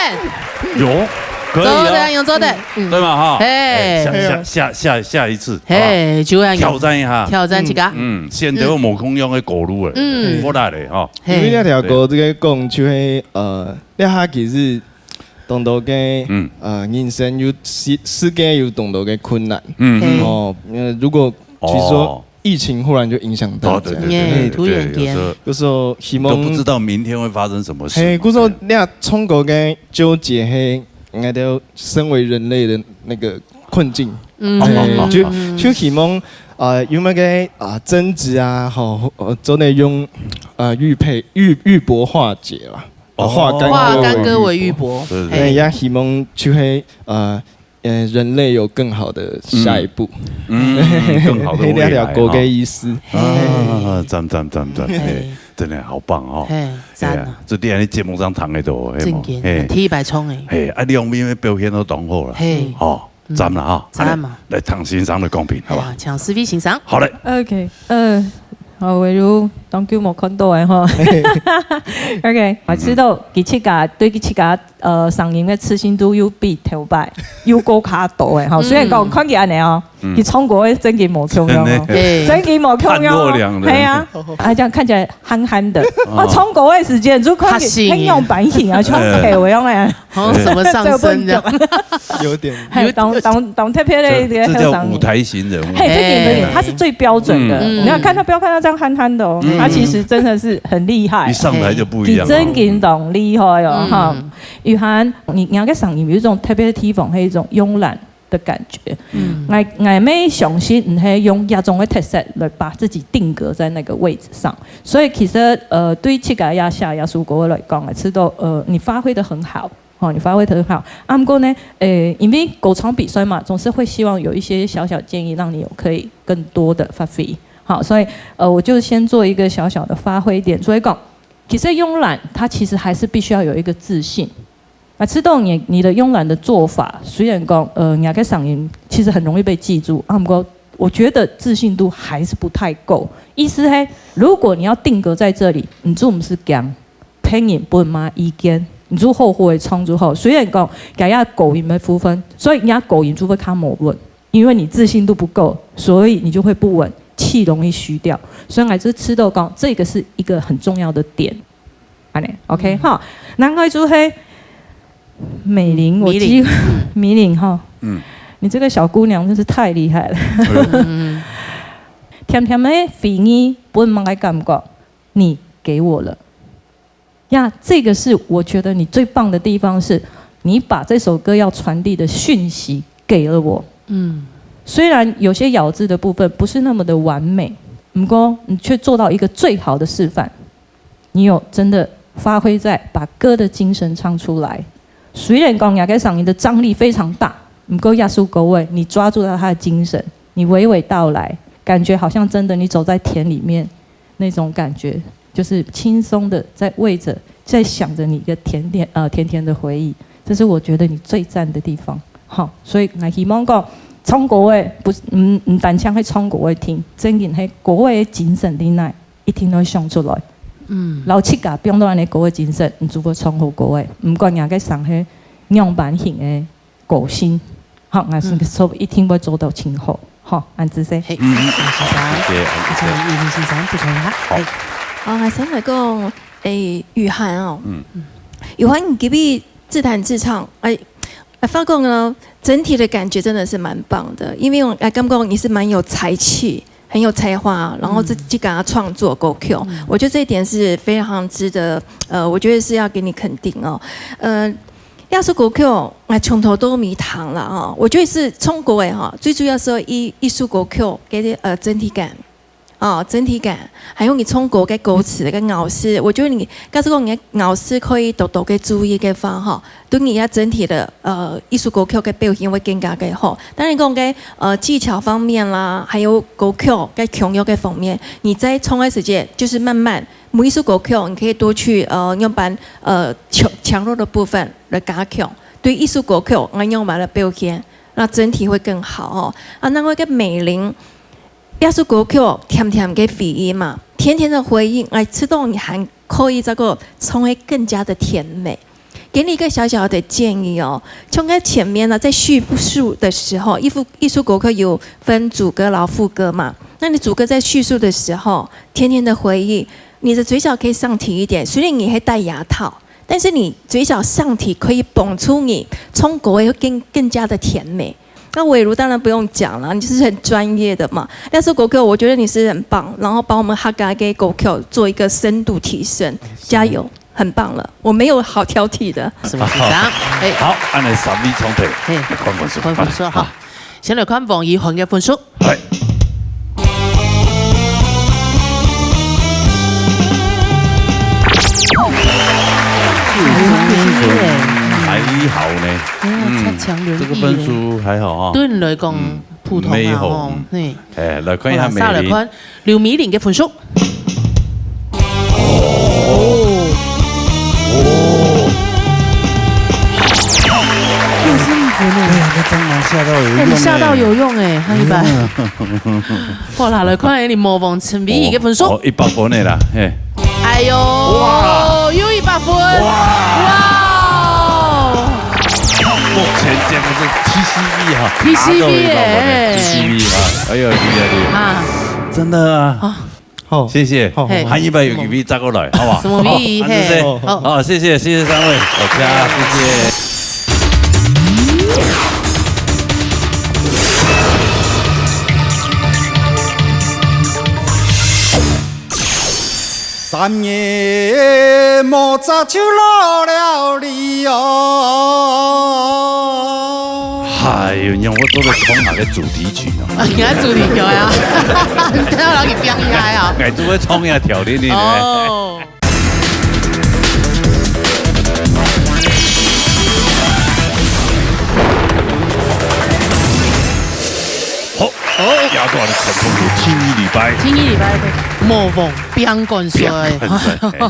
有，可以哦。做得，有做得。嗯。對嘛，哈？嘿。哎，下，下，下，下，下一次，好不好？嘿，就會有。挑戰一下。挑戰自家。嗯，先頭無共樣个歌路了，嗯。不然咧，哈。嘿。因為這條歌這個講就係，呃，這下其實當多个，嗯。呃，人生有世，世界有當多个困難。嗯，嗯。嘿。哦，呃，如果其實說哦。 疫情忽然就影響大家。哦，對，對，對，對，耶，對，突然間。對，有時候，有時候希望都不知道明天會發生什麼事。嘿，故所，對。你看，唱歌个糾結，嘿，應該都身為人類的那個困境。嗯，對，就就希望呃有麼个啊爭執啊，吼，呃，做得用呃玉佩玉玉帛化解啦，哦，化干化干戈为玉帛，对对对，也希望就係呃呃人類有更好的下一步，嗯，更好的未來，那條歌的意思。啊，讚讚讚讚，嘿，真的好棒哦，嘿，讚啊！這點你節目上談的多，正經，第一擺衝誒，嘿，啊，兩邊的表現都當好了，嘿，哦。 讚啦哈，讚嘛，來聽先生的講評，好吧？請思維先生。好嘞，OK，呃，好，偉如當久無看到誒哈，OK，我知道佢自家對佢自家呃聲音的自信度又比頭擺又高較多誒哈，雖然講看佢恁樣哦，佢唱歌的正經無共樣哦，正經無共樣哦，係啊，啊這樣看起來憨憨的，哦，唱歌的時間就看佢很樣版型啊，像頭一樣誒。 好像什麼上身這樣，有點，嘿，當當當特別的一個這叫舞台型人物，嘿，這點他是最標準的。你要看他，不要看他這樣憨憨的哦，他其實真的是很厲害，一上台就不一樣，真的當厲害哦哈。雨涵，你你那個聲音有一種特別的地方，還有一種慵懶的感覺。嗯，我我也相信你係用這種的特色來把自己定格在那個位置上。 所以其實呃，對自家這寫這首歌來講，知道呃，你發揮得很好，哦，你發揮得很好。啊，毋過呢，呃，因為歌唱比賽嘛，總是會希望有一些小小建議，讓你有可以更多的發揮。好，所以呃，我就先做一個小小的發揮點。所以講，其實慵懶它其實還是必須要有一個自信。 啊，知道你你的慵懶的做法，雖然講呃，你个聲音其實很容易被記住，啊，毋過我覺得自信度還是不太夠。意思係，如果你要定格在這裡，你就毋使驚，別人分麼意見，你就好好个唱就好。雖然講，這个高音的部分，所以人家高音就會較無穩，因為你自信度不夠，所以你就會不穩，氣容易虛掉。所以我就知道講，這個是一個很重要的點。 恁呢，OK，好，另外就係美玲，我美玲美玲哈，嗯，你這個小姑娘真是太厲害了。甜甜的回憶，分麼个感覺，你給我了。呀，這個是我覺得你最棒的地方是，你把這首歌要傳遞的訊息給了我。嗯，雖然有些咬字的部分不是那麼的完美，不過你卻做到一個最好的示範。 你有真的發揮在把歌的精神唱出來。雖然講你个嗓音的張力非常大，不過這首歌仔，你抓住了它的精神，你娓娓道來，感覺好像真的你走在田裡面那種感覺，就是輕鬆的在喂著，在想著你的甜甜呃甜甜的回憶，這是我覺得你最讚的地方。好，所以𠊎希望講，唱歌仔不是毋毋單淨係唱歌仔聽，正經係歌仔的精神在哪。 一定會想出來。嗯，摎自家放到恁呢歌个精神，你就會唱好歌个。毋管人个聲係仰般形个個性，好，𠊎是說一定會做到盡好。好，恁仔細。嘿，先生，謝謝，請葉先生補充一下。好，好，𠊎先來講，誒，雨涵哦，嗯，雨涵你今日自彈自唱，哎，哎，發覺呢，整體的感覺真的是蠻棒的，因為我哎感覺你是蠻有才氣， 很有才華，然後自己敢創作歌曲，我覺得這一點是非常值得，呃，我覺得是要給你肯定哦。呃，這首歌曲，啊，從頭到尾聽了哦，我覺得是唱歌个哈，最主要是一一首歌曲給你呃整體感，哦，整體感，還有你唱歌个歌詞个咬字，我覺得你，假使講你个咬字可以多多个注意个話哈， 對你个整體个呃一首歌曲个表現會更加个好。當然講个呃技巧方面啦，還有歌曲个腔調个方面，你在唱个時節，就是慢慢每一首歌曲，你可以多去呃用把呃強強弱的部分來加強，對一首歌曲，𠊎用把个表現，那整體會更好哦。啊，另外个美玲，這首歌曲甜甜个回憶嘛，甜甜的回憶，𠊎知道你還可以再過唱會更加的甜美。 給你一個小小的建議哦，從該前面呢，在敘述的時候，一副一首歌曲有分主歌、然後副歌嘛。那你主歌在敘述的時候，甜甜的回憶，你的嘴角可以上提一點。雖然你還戴牙套，但是你嘴角上提可以捧出你唱歌會更更加的甜美。那偉如當然不用講了，你就是很專業的嘛。但是國哥，我覺得你是很棒，然後把我們客家的歌曲做一個深度提升，加油！ 很棒了，我沒有好挑剔的。什麼主張？哎，好，恁呢三位唱片，嘿來看看是歡迎說好。先來看王一涵个分數。係。還好呢。哎呀，差強人意呢。這個分數還好哈。對你來講，嗯，普通啊，沒有，吼，嗯。嘿。哎，來看一下好啦，再來美玲。看劉美玲个分數。哦，六十五分呢。哎呀，那蟑螂嚇到有用哎，你嚇到欸。有用欸，還一百。好啦，來看下你魔王陳美儀个分數。哦，一百分的啦，嘿。哎喲，又一百分，哇！目前這樣是T C V哈，T C V拿到一百分的耶。T C V哈，哎呦，厲害厲害，啊，真的啊。啊，好，謝謝，好，好，嘿。還一百有V再過來，好不好？什麼V？好，謝謝，嘿，好，好。謝謝，謝謝三位，好，謝謝。三月無摘就落了雨哦。哎呦，你看我做得唱那個主題曲呢。啊，你愛主題曲啊？你要讓你變厲害啊？哎，做得唱呀，條令令呢。哦，好，哦，壓斷了成功，有第二禮拜。第二禮拜个魔王變灌水，嘿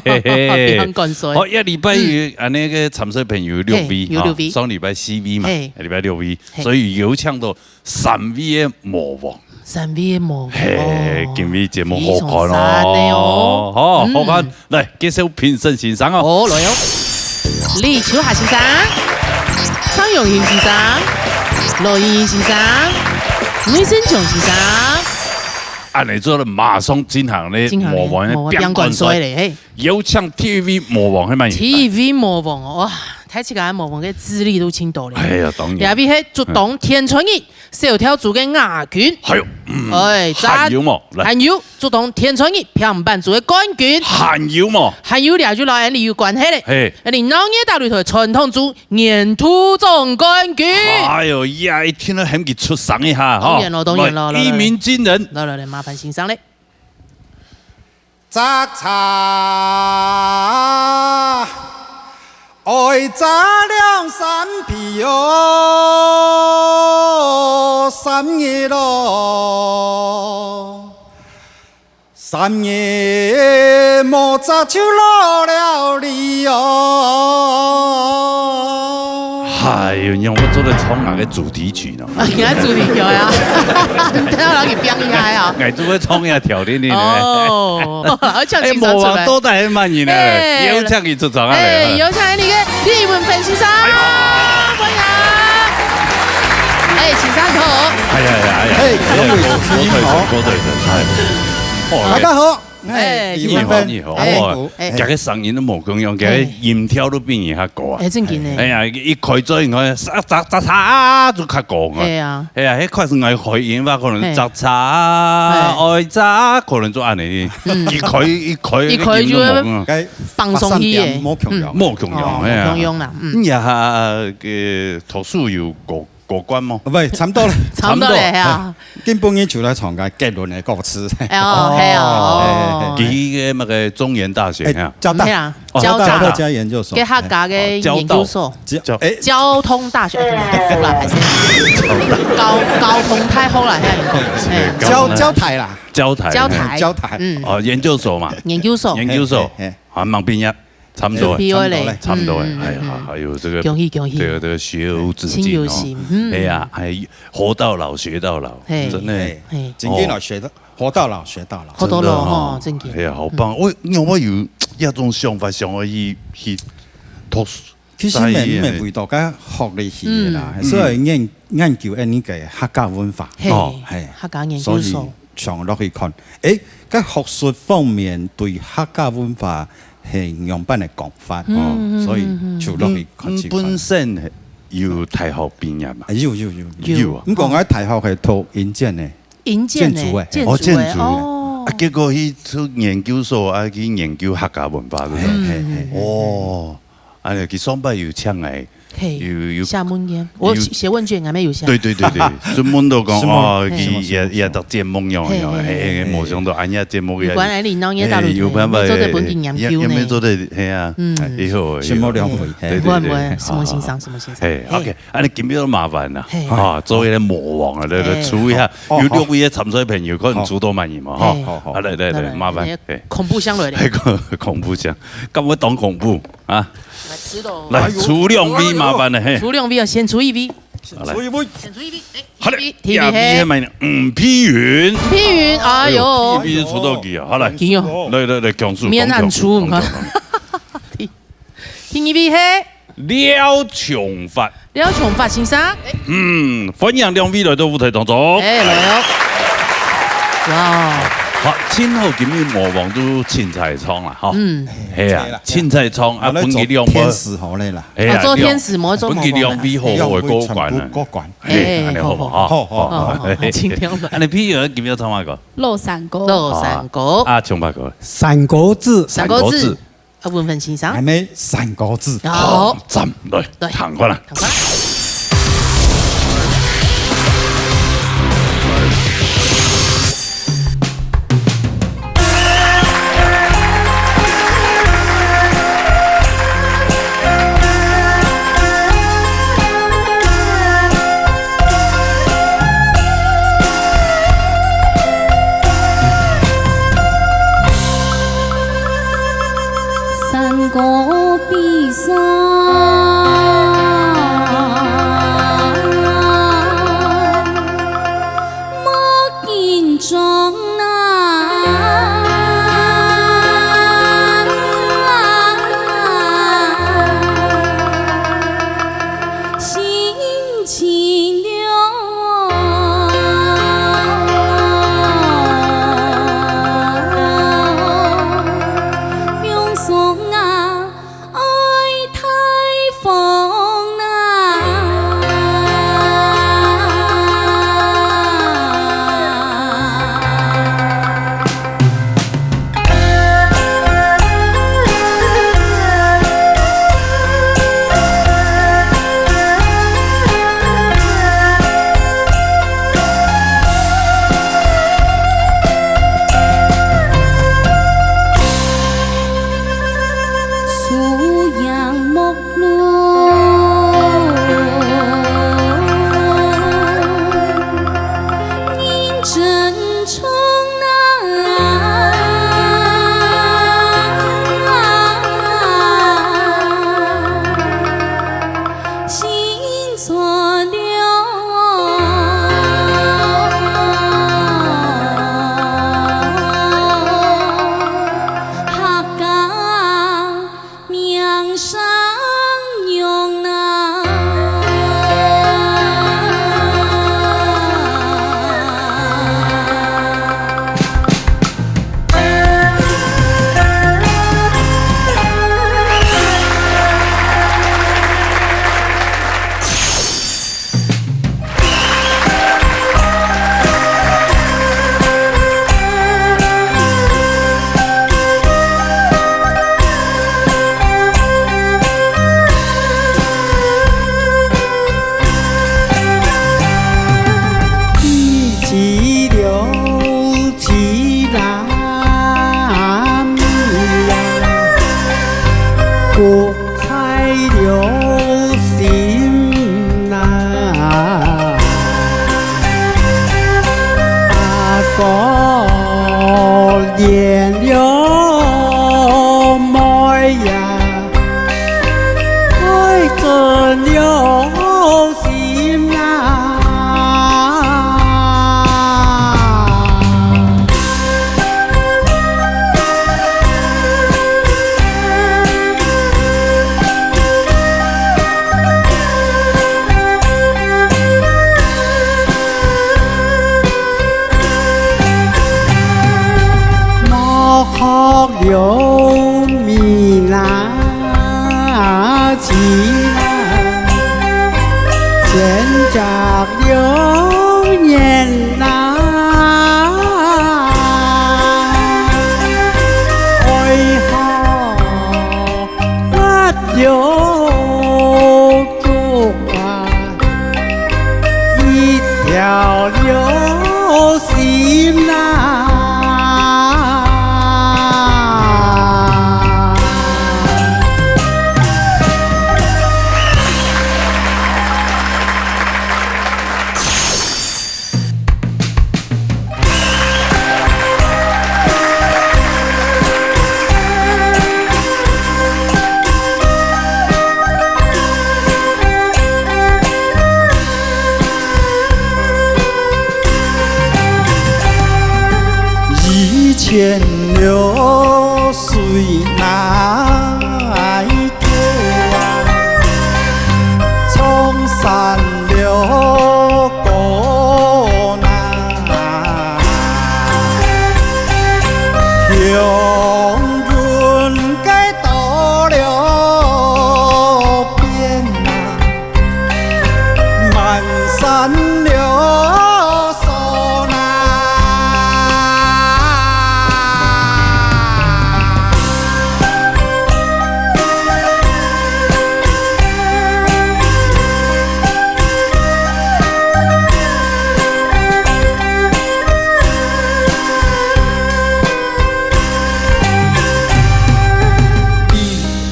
嘿嘿。變灌水。好，一禮拜有啊，那個參賽朋友六位，嘿，有六位。哈，上禮拜四位嘛，嘿。禮拜六位，嘿。所以有搶到三位的魔王。三位的魔王。嘿，今日節目好看非常讚的哦哦。好，嗯。好看，來介紹評審先生哦。哦，來哦。李秋霞先生、蔡永興先生、羅英先生、魏勝雄先生。恁樣做了，馬上進行咧進行咧，魔王的魔王變灌水咧，嘿。有請第一位魔王，係麼人？第一位魔王哦，哇，大自家个魔王个資歷都盡多咧。哎呀，當然。這位係竹東天春日，小跳組个亞軍。還有，嗯，哎，還有無？來。還有，竹東天春日，平板組个冠軍。還有無？還有，這就摎𠊎俚有關係咧。嘿。𠊎俚鬧熱大擂台傳統組年度總冠軍。哎呦，呀，一聽到喊佢出聲一下，當然咯，哈。當然咯，來，一鳴驚人。來來來，麻煩先生咧。摘茶，愛摘兩三皮哦，三月咯，三月無摘就落了雨哦。哎呦，你看我做得唱那個主題曲呢。啊，你愛主題曲啊？你要讓你變厲害啊？哎，做得唱呀，條令令呢。哦，好，請哎，先生出來。魔王到底係麼人呢？哎。有請佢出場啊！哎，來。有請𠊎俚个李文芬先生，哎呀。歡迎。哎，先生你好。哎呀呀哎呀！嘿，各位主持人好。多謝多謝，哎。哦大家好，哎哎，李你好，文芬，你好，哎哦，哎這個聲音都無共樣，這個音調都比人較高啊。哎，正經呢。哎呀，一開嘴，你看，喳喳喳，就較高啊。哎呀，哎呀，迄塊係愛開音吧，可能嘿喳喳，愛喳，可能就恁樣。一開一開，一開就音都無共樣。該放鬆去的無共樣。無共樣，哦，哎呀。無共樣啦，嗯。你啊，个讀書有過過關無？喂，差不多了。差不多了呀。今晡日就來唱个結論的歌詞。哎哦，係哦。佢个那個中原大學哎哈。交大，係啊，哦交大交大客家研究所。个客家个研究所，交交通大學，哎，讀啦，還是交交通大學啦，遐樣講，哎交交大啦，交大，交大，交大。嗯，哦，研究所嘛，研究所，研究所嘿嘿嘿還吂畢業，差不多，畢業咧，差不多，嗯哎呀，還有這個，恭喜恭喜這個這個學無止境哦真有心，嗯哎呀，還活到老學到老，嘿真的，嘿，今天老學到，活到老學到老。好多了真的吼，哦正經哎。呀，好棒！我我有一種想法，想要去去讀書。其實毋毋係為到該學歷去的啦，嗯所以研研究恁呢个客家文化，嘿哦嘿，客家研所以究所，想落去看，誒，該學術方面對客家文化係仰般个講法，嗯哦，所以就落去看一看。本身有大學畢業嘛啊，？有有有有有啊。毋過我大學係讀營建个，營建建築欸呢，建築欸，哦，建築哦啊，，結果去讀研究所啊，去研究客家文化，對不對？嘿嘿嘿。哦，哎呀，佢上擺有請來嘿，有，有，寫問卷，我有寫問卷，𠊎乜有寫。對，對，對，對，就問到講，係無？哦，嘿。佢也，也得節目樣，嘿，樣，嘿，嘿，嘿，嘿。無想到恁樣節目也有關愛領導个大陸嘿，有辦法，你做得分佢研究呢。也，也沒做得，嘿啊，嗯。哎，以後，什麼兩回，以後。嘿。對，對，對。不會，不會，什麼先生，什麼先生。嘿，嘿。OK，恁樣今日麻煩啦，嘿。啊，做一個魔王啊，來，來，嘿。出一下，哦，有六位个參賽朋友，可能出到滿意嘛，哈。嘿。好，好。啊，來，來，來，來，麻煩，來，嘿。恐怖箱來了。嘿，恐，恐怖箱，敢會當恐怖？ 啊，來，哎喲。出兩位麻煩了，嘿。出兩位啊，先出一位。好，來。出一位。先出一位，哎，好嘞，第一位，第一位，嘿。第一位係麼人？吳碧雲。吳碧雲，哎喲。哎喲，碧雲出到佢啊，好，來。佢哦。來，來，來，講述，免恁粗，講述，講述，講述。第，第二位係？廖瓊發。廖瓊發先生。哎。嗯，歡迎兩位來到舞台當中。哎，來哦。哇哦。好，盡好今日魔王都凊彩唱啦，哈。嗯。 係啊，凊彩唱啊，啊，分佢兩个。天使好嘞啦。係啊，哦，做天使，莫做魔王啦。分佢兩位好好个過關啊。兩位全部過關。係，哎，恁樣好無？好，好，好，好，好，好，好，盡量啦。恁樣，譬如今日唱麼个？洛山歌。洛山歌。啊，唱麼个？山歌子。山歌子。山歌子。啊，文芬先生。還沒山歌子。好。好，讚，來，來。聽看啦。聽看啦。 山歌比山，莫緊張啊，心情牽了水哪个啊？唱山了歌哪？雄人个到了边哪？ 满山流水呐。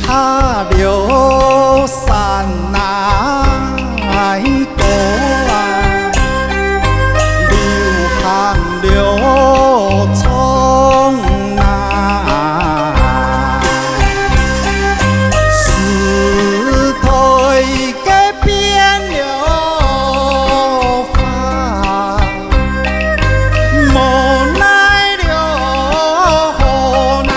下了山哪个啊？流行了唱哪？时代个变了化， 无奈了何呐。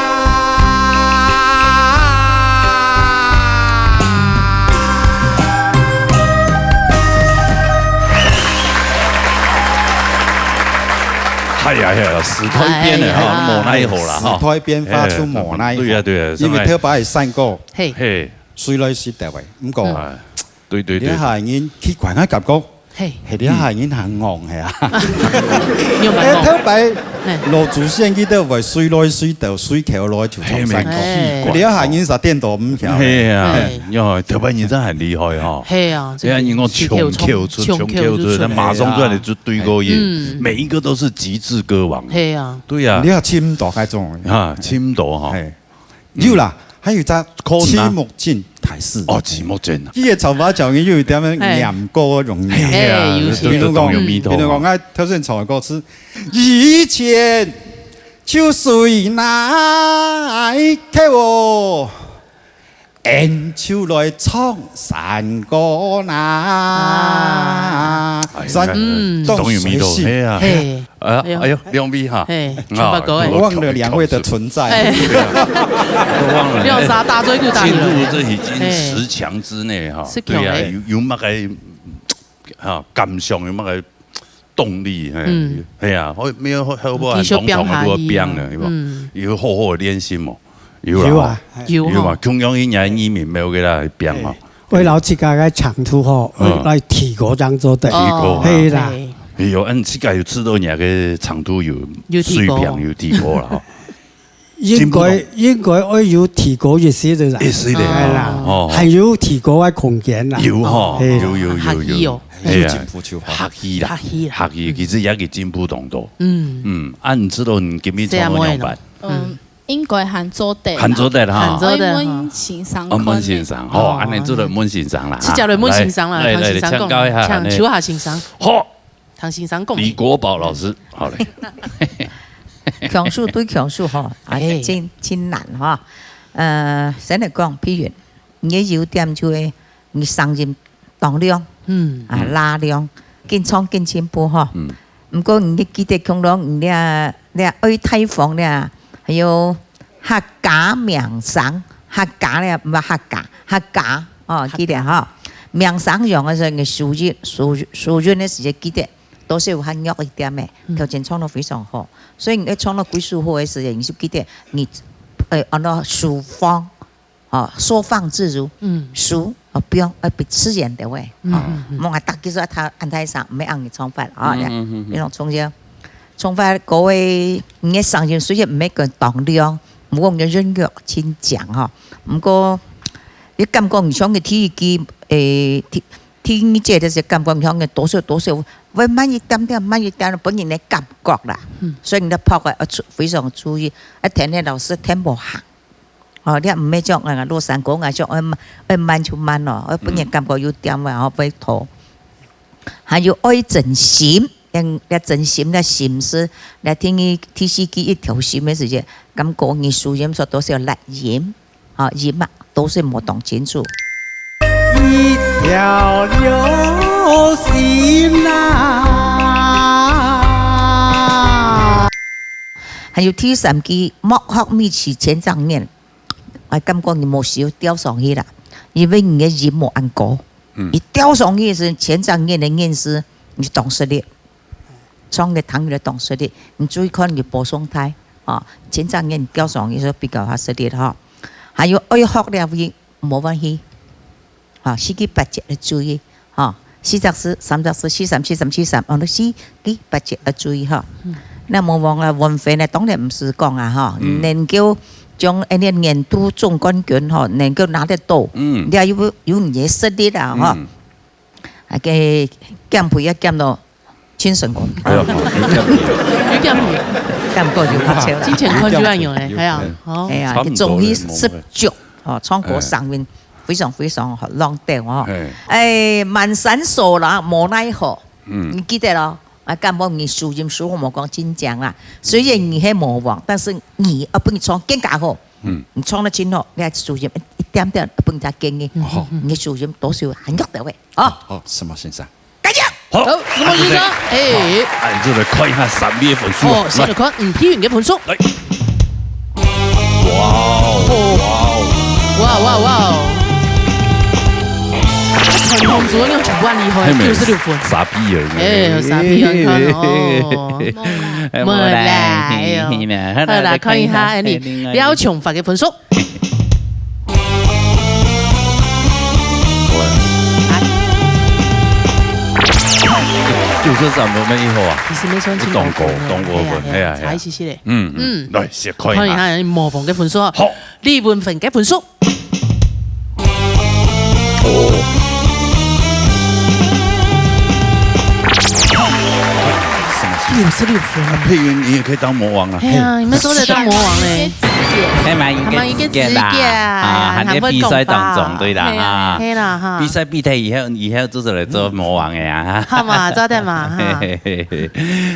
哎呀呀，时代变了哈，哎呀。无奈何啦哈。时代变化就无奈何。哎，对呀对呀，因为头擺个山歌，嘿。嘿。水來水到位，毋過，嗯。哎，对对对。這下人奇怪，𠊎感覺 嘿。係，這下人還戇係啊。你有蠻戇。哎，頭擺嘿。老祖先佢兜會水來水到，水橋來就唱山歌。嘿，無錯。哎。這下人煞顛倒毋曉。係啊，嘿。喲，頭擺人真係厲害哈。係啊，對啊，你講唱橋出，唱橋出，唱橋出，馬上出來就對過音，嗯。每一個都是極致歌王。係啊。對啊。你也尋毋到該種。啊，尋毋到哈。嘿。 有啦，還有一隻可能啊。徐木振大師。哦，徐木振啊。佢个唱法就又有點仔嘿。念歌个容易啊。嘿啊，嘿，有比如講，當有味道哦。比如講，𠊎頭先唱个歌詞，以前就水哪个哦，俺就來唱山歌啦。啊。哎，山，嗯。當有味道，當水性。嘿啊。嘿。 哎呀，哎呦。哎呦，兩位哈。嘿，啊，唱法高哎。都忘了兩位的存在。哎。都忘了，你有啥大嘴鼓打你了？进入这已经十强之内哈，哎。对啊，十强哎。有，有那个，哈，感想，有那个动力，嘿，嗯。哎呀，后，没有，后，后，继续当场就要变了，变下去。有没有？嗯。有好好的练习嘛，有啦，有啊。有哈。有嘛，中央音乐移民没有给他变嘛。哎。 為了自家个程度吼，嗯。來提高正做得。提高啊。係啦。對。哎呦，恁自家有知道人家个程度有有提高。水平有提高了哈。應該，進步了。應該愛有提高一些的啦。一些的，係啦，哦。還有提高个空間啦。有哈，哦。係啦。有，有，有，有。客氣哦。係啊。有進步就好。客氣啦，客氣啦。客氣，其實也係進步當多。嗯。嗯，啊，你知道你今日唱到仰般？這樣會咯。嗯。 應該還做得啦。還做得哈。還做得哈。愛問先生看。哦，問先生，吼，哦。恁樣做得問先生啦，直接來問先生啦，哈。來，來，唐先生講，來，請教一下，請秋霞先生。好。唐先生講。李國寶老師，好嘞。強勢對強勢吼，啊，哎。真，真難哈。呃，先來講，譬如，你个優點就係你聲音 當亮，嗯。啊，嗯。拉亮，緊唱緊進步吼。嗯。毋過你記得共樣，你這，這愛大方這，還有客家名聲，客家這，毋係客家，客家，哦，客家。記得吼。名聲揚个時候，你輸入，輸，輸入个時節記得，都係有較弱一點个，嗯。頭前唱到非常好。所以你愛唱到幾首好个時節，你就記得你，呃，按照舒放， 哦，收放自如，嗯。舒，哦，放，愛比自然个話，嗯，哦，嗯，嗯。莫愛逐句說啊，他，恁大聲，毋係恁樣唱法，哦，嗯，嗯，嗯，嗯。你講重要，唱法，各位，你个聲音雖然毋係講當亮，毋過你个韻腳真強，吼。毋過，你感覺你唱个第一句，誒，第，第二節个時候，感覺你唱个多少多少，會慢一點點，慢一點，分人个感覺啦。嗯。所以你个拍个，要注，非常注意，啊，聽个老師聽無行。 哦，你毋係講，啊，落山歌啊，講愛慢，愛慢就慢咯，愛分人感覺有點啊，吼，會拖。還有愛真心，要，要真心，那心是，那第二，第四句一條心个時節，感覺你輸音說都係有拉音，啊，音啊，都係無當清楚。一條流水啊。還有第三句，莫學米奇前掌眼。𠊎感覺你無需要吊上去啦，因為你个音無恁高。嗯。你吊上去个時，前掌眼个眼神，你當食力。唱个聽起來當食力，你注意看你个保送台，啊，前掌眼吊上去个時候比較較食力哈。還有愛學了會無關係。 吼，四句八節愛注意，吼，四隻字、三隻字，四三、四三、四三，安到四句八節愛注意吼。嗯。該無忘啊，文飛呢，當然毋使講啊，吼，嗯。能夠將恁呢年度總冠軍吼，能夠拿得到，嗯。你也有，有你个實力啊，吼。嗯。啊，該減肥也減到 精神過。哎呀，有點，有點。減過就發笑啦。金錢觀就恁樣咧，有點。哎呀，好。哎呀，差不多咧，總之十足，哦，唱歌聲音非常非常好，浪漫哦。哎。哎，滿山索羅，無奈何。嗯。你記得咯？啊，感覺你收音收好無講真靚啊。雖然你係模仿，但是你，啊，分你唱更加好。嗯。你唱得真好，你還收音一點點，分人家建議。嗯，好。你收音多少還弱點喂，啊。好，好，什麼先生？ 加油！好，好，什麼意思啊？哎。好，哎，就來看一下三位个分數。哦，先來看吳佩雲个分數。來。哇哦，哇哦。哇，哇，哇哦。傳統組合用全部恁厲害，係咩？九十六分。沙比爾。哎，沙比爾，你看哦。哎，無啦，無啦，哎喲。好啦，看一下，哎，你，廖瓊發个分數。 九十三分，蠻好啊。其實沒算真高分啊。當高，當高分，哎呀，哎呀，哎呀。差一些些咧。嗯，嗯。嗯。來，先看一下。看一下模仿个分數。好。李文芬个分數。哦。六十六分。啊，佩雲，你也可以當魔王啊。哎呀，你們都在當魔王欸。 係嘛，應該直接啦，啊，還在比賽當中，對啦，哈。係啦，哈。比賽比忒以後，以後就是來做魔王个啊，哈。好嘛，早點嘛，哈。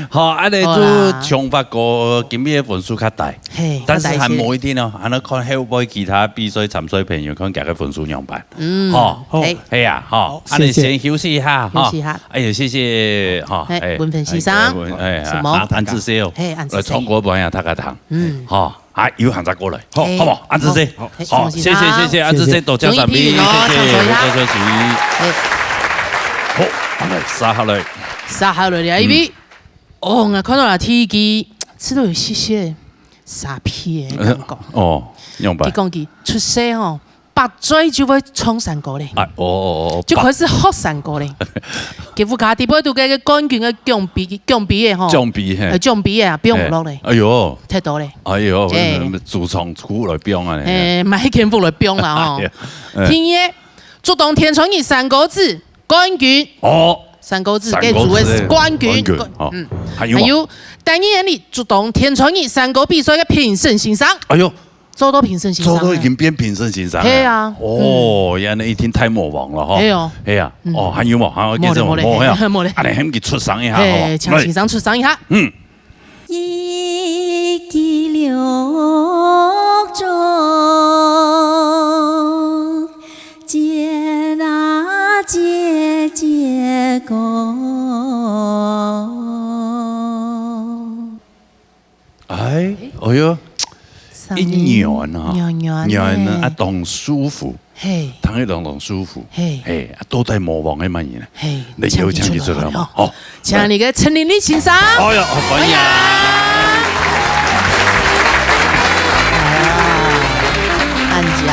好，恁呢就想法過今日个分數較低，係，但是還無一定哦，恁呢看後背其他比賽參賽朋友，看佢个分數仰般。嗯，吼，好。係啊，吼，好，恁呢先休息一下，謝謝。哈。休息一下。哎呀，謝謝，哈，係，哎，文芬先生。哎，哎，什麼？啊，安志先哦，係，安志先。來唱歌分啊，大家聽。嗯。哈。 啊，有閒再過來，好，欸，好不好？恁仔細，好，好，好，謝謝，謝謝，恁仔細，多謝三位，容易批評哦，謝謝，多謝，多謝。欸。好，恁呢，續下來。續下來了，因為，哦，𠊎看到了第一句，試著有些些沙鼻个感覺。哦，仰般？佢講佢出世吼，八歲就會唱山歌咧，啊，哦，哦，哦，就開始學山歌咧。 佢屋下底背肚个冠軍个獎杯，獎杯个吼，獎杯，嘿。呃，獎杯个啊，放毋落咧，嘿，哎喲，忒多咧，哎喲，嘿。祖傳過來放啊，嘿，買間屋來放啦吼。哎呀，哎。第二个，竹東天穿日山歌節冠軍，哦，山歌節个主个冠軍，山歌節个冠軍，哦，嗯，還有無？還有，第二个，竹東天穿日山歌比賽个評審先生，哎喲， 做到評審先生了。做到已經變評審先生了。係啊，哦，嗯。恁呢一定大魔王了吼。係哦。係啊，嗯。哦，還有無？還有，無咧，無咧，無咧，無咧。恁呢喊佢出聲一下，嘿，好無？請先生出聲一下。來。嗯。一枝綠竹，節啊節節高。 哎，哎喲，上面一軟啊，軟軟的。軟啊，啊，當舒服，嘿。聽起來當舒服，嘿。嘿，啊，到底魔王个麼人呢？嘿，來邀請佢出來嘛，唱佢出來，吼。好，請你个陳玲玲先生。哎呀，歡迎。歡迎。哎呀，恁靚。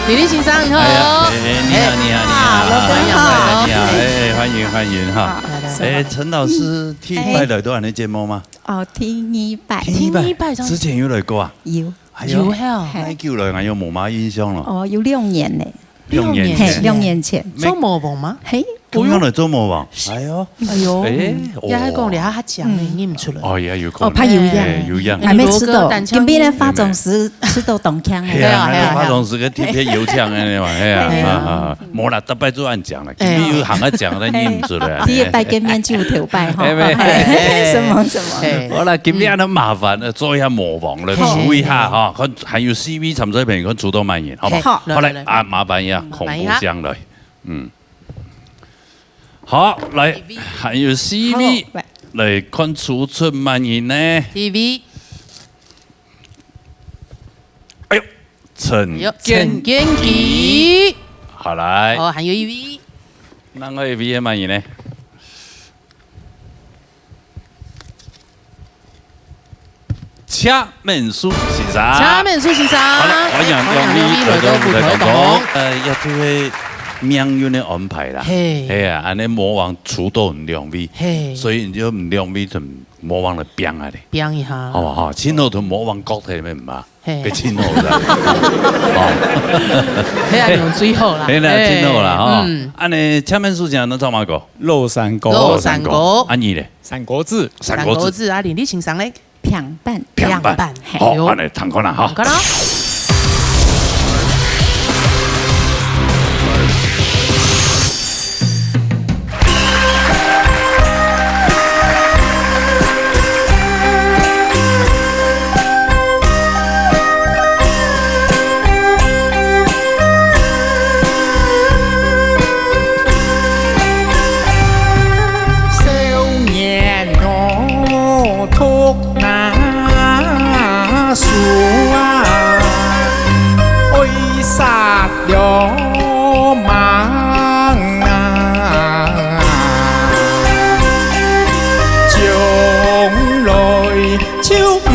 玲玲先生，你好。哎呀，哎，你好，哎。你好，你好，你好。啊，老朋友。你好，你好，哎，歡迎，歡迎哈。好，來，來，來。哎，陳老師，第一擺來到恁呢節目嗎？ 哦，第二擺。第二擺，第二擺這樣子。之前有來過啊？有。哎喲，有嘿哦。哪久了，𠊎又無麼印象了。哦，有六年呢。六年前。嘿，六年前。做魔王嗎？嘿。都用來做魔王。哎喲。哎喲。哎，也還講了，哦。他講呢，嗯。認毋出來。哦，也有可能。哦，怕有影。哎，有影。還沒試到，今晡日个化妝師試到當強的。係啊，係啊，係啊。那個化妝師个特別有影的嘛，係啊，哎呀。啊，啊，啊。 無啦，逐擺做恁樣啦，哎。今日有行啊講，但認毋出來啊。第一擺見面就頭擺吼。哎，哎，哎。什麼什麼。哎。好啦，今日恁呢麻煩，呃，做一下魔王了，嘿。抽一下哈，看還有四位參賽朋友，看抽到麼人，好不好？嘿，好，好，來，來，來。啊，麻煩一下，嗯，恐怖箱來。麻煩一下。嗯。好，來，還有四位，好，來。來看抽出麼人呢？四位。陳建奇。好，來。好，還有一位。另外一位係麼人呢？謝敏淑先生。謝敏淑先生。好了，歡迎兩位來到舞台當中。呃，也就係命運个安排啦。嘿。哎呀，恁呢魔王出動兩位，嘿。所以你就兩位同魔王來拚啊咧。拚一下。好不好？盡好同魔王角力咩嘛？ 嘿。該盡好啦。哦。係啊，用最好啦。係啦，嘿，盡好啦，吼。嗯。恁呢，下面是講到做麼个？肉山歌。肉山歌。啊，你咧？三國志。三國志。三國志啊，你，你欣賞咧？平板。平板。平板，嘿。好，有。恁呢，聽看啦，哈。聽看咯。 少年我讀那書啊，愛煞流氓啊，將來 就毋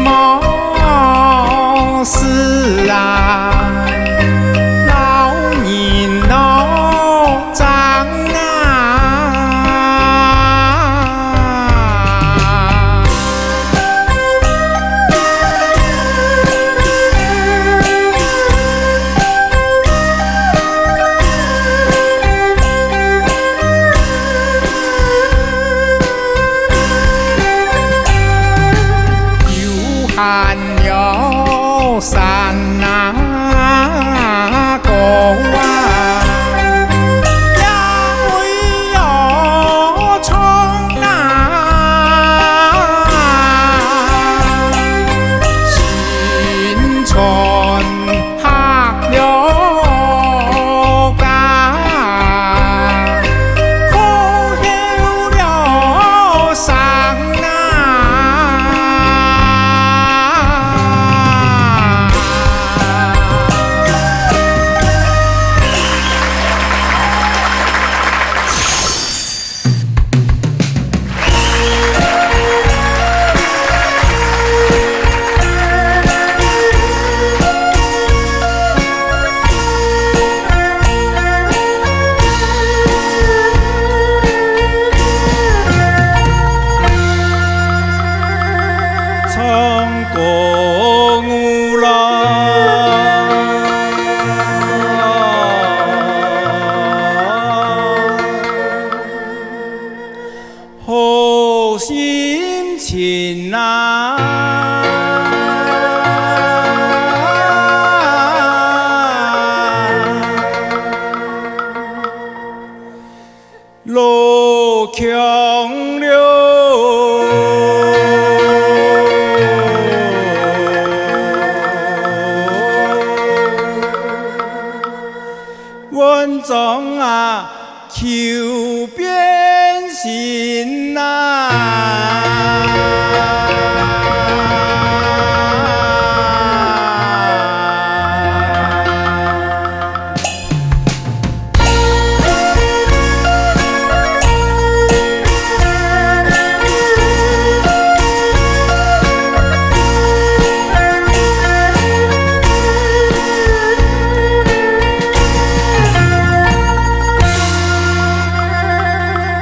好死啊，老人老障啊。 有限了山那高啊，也會有長啊，新村 客了家，可有了生啊。唱歌舞啦。 好心情啊！老腔了。文章啊， 求变心呐。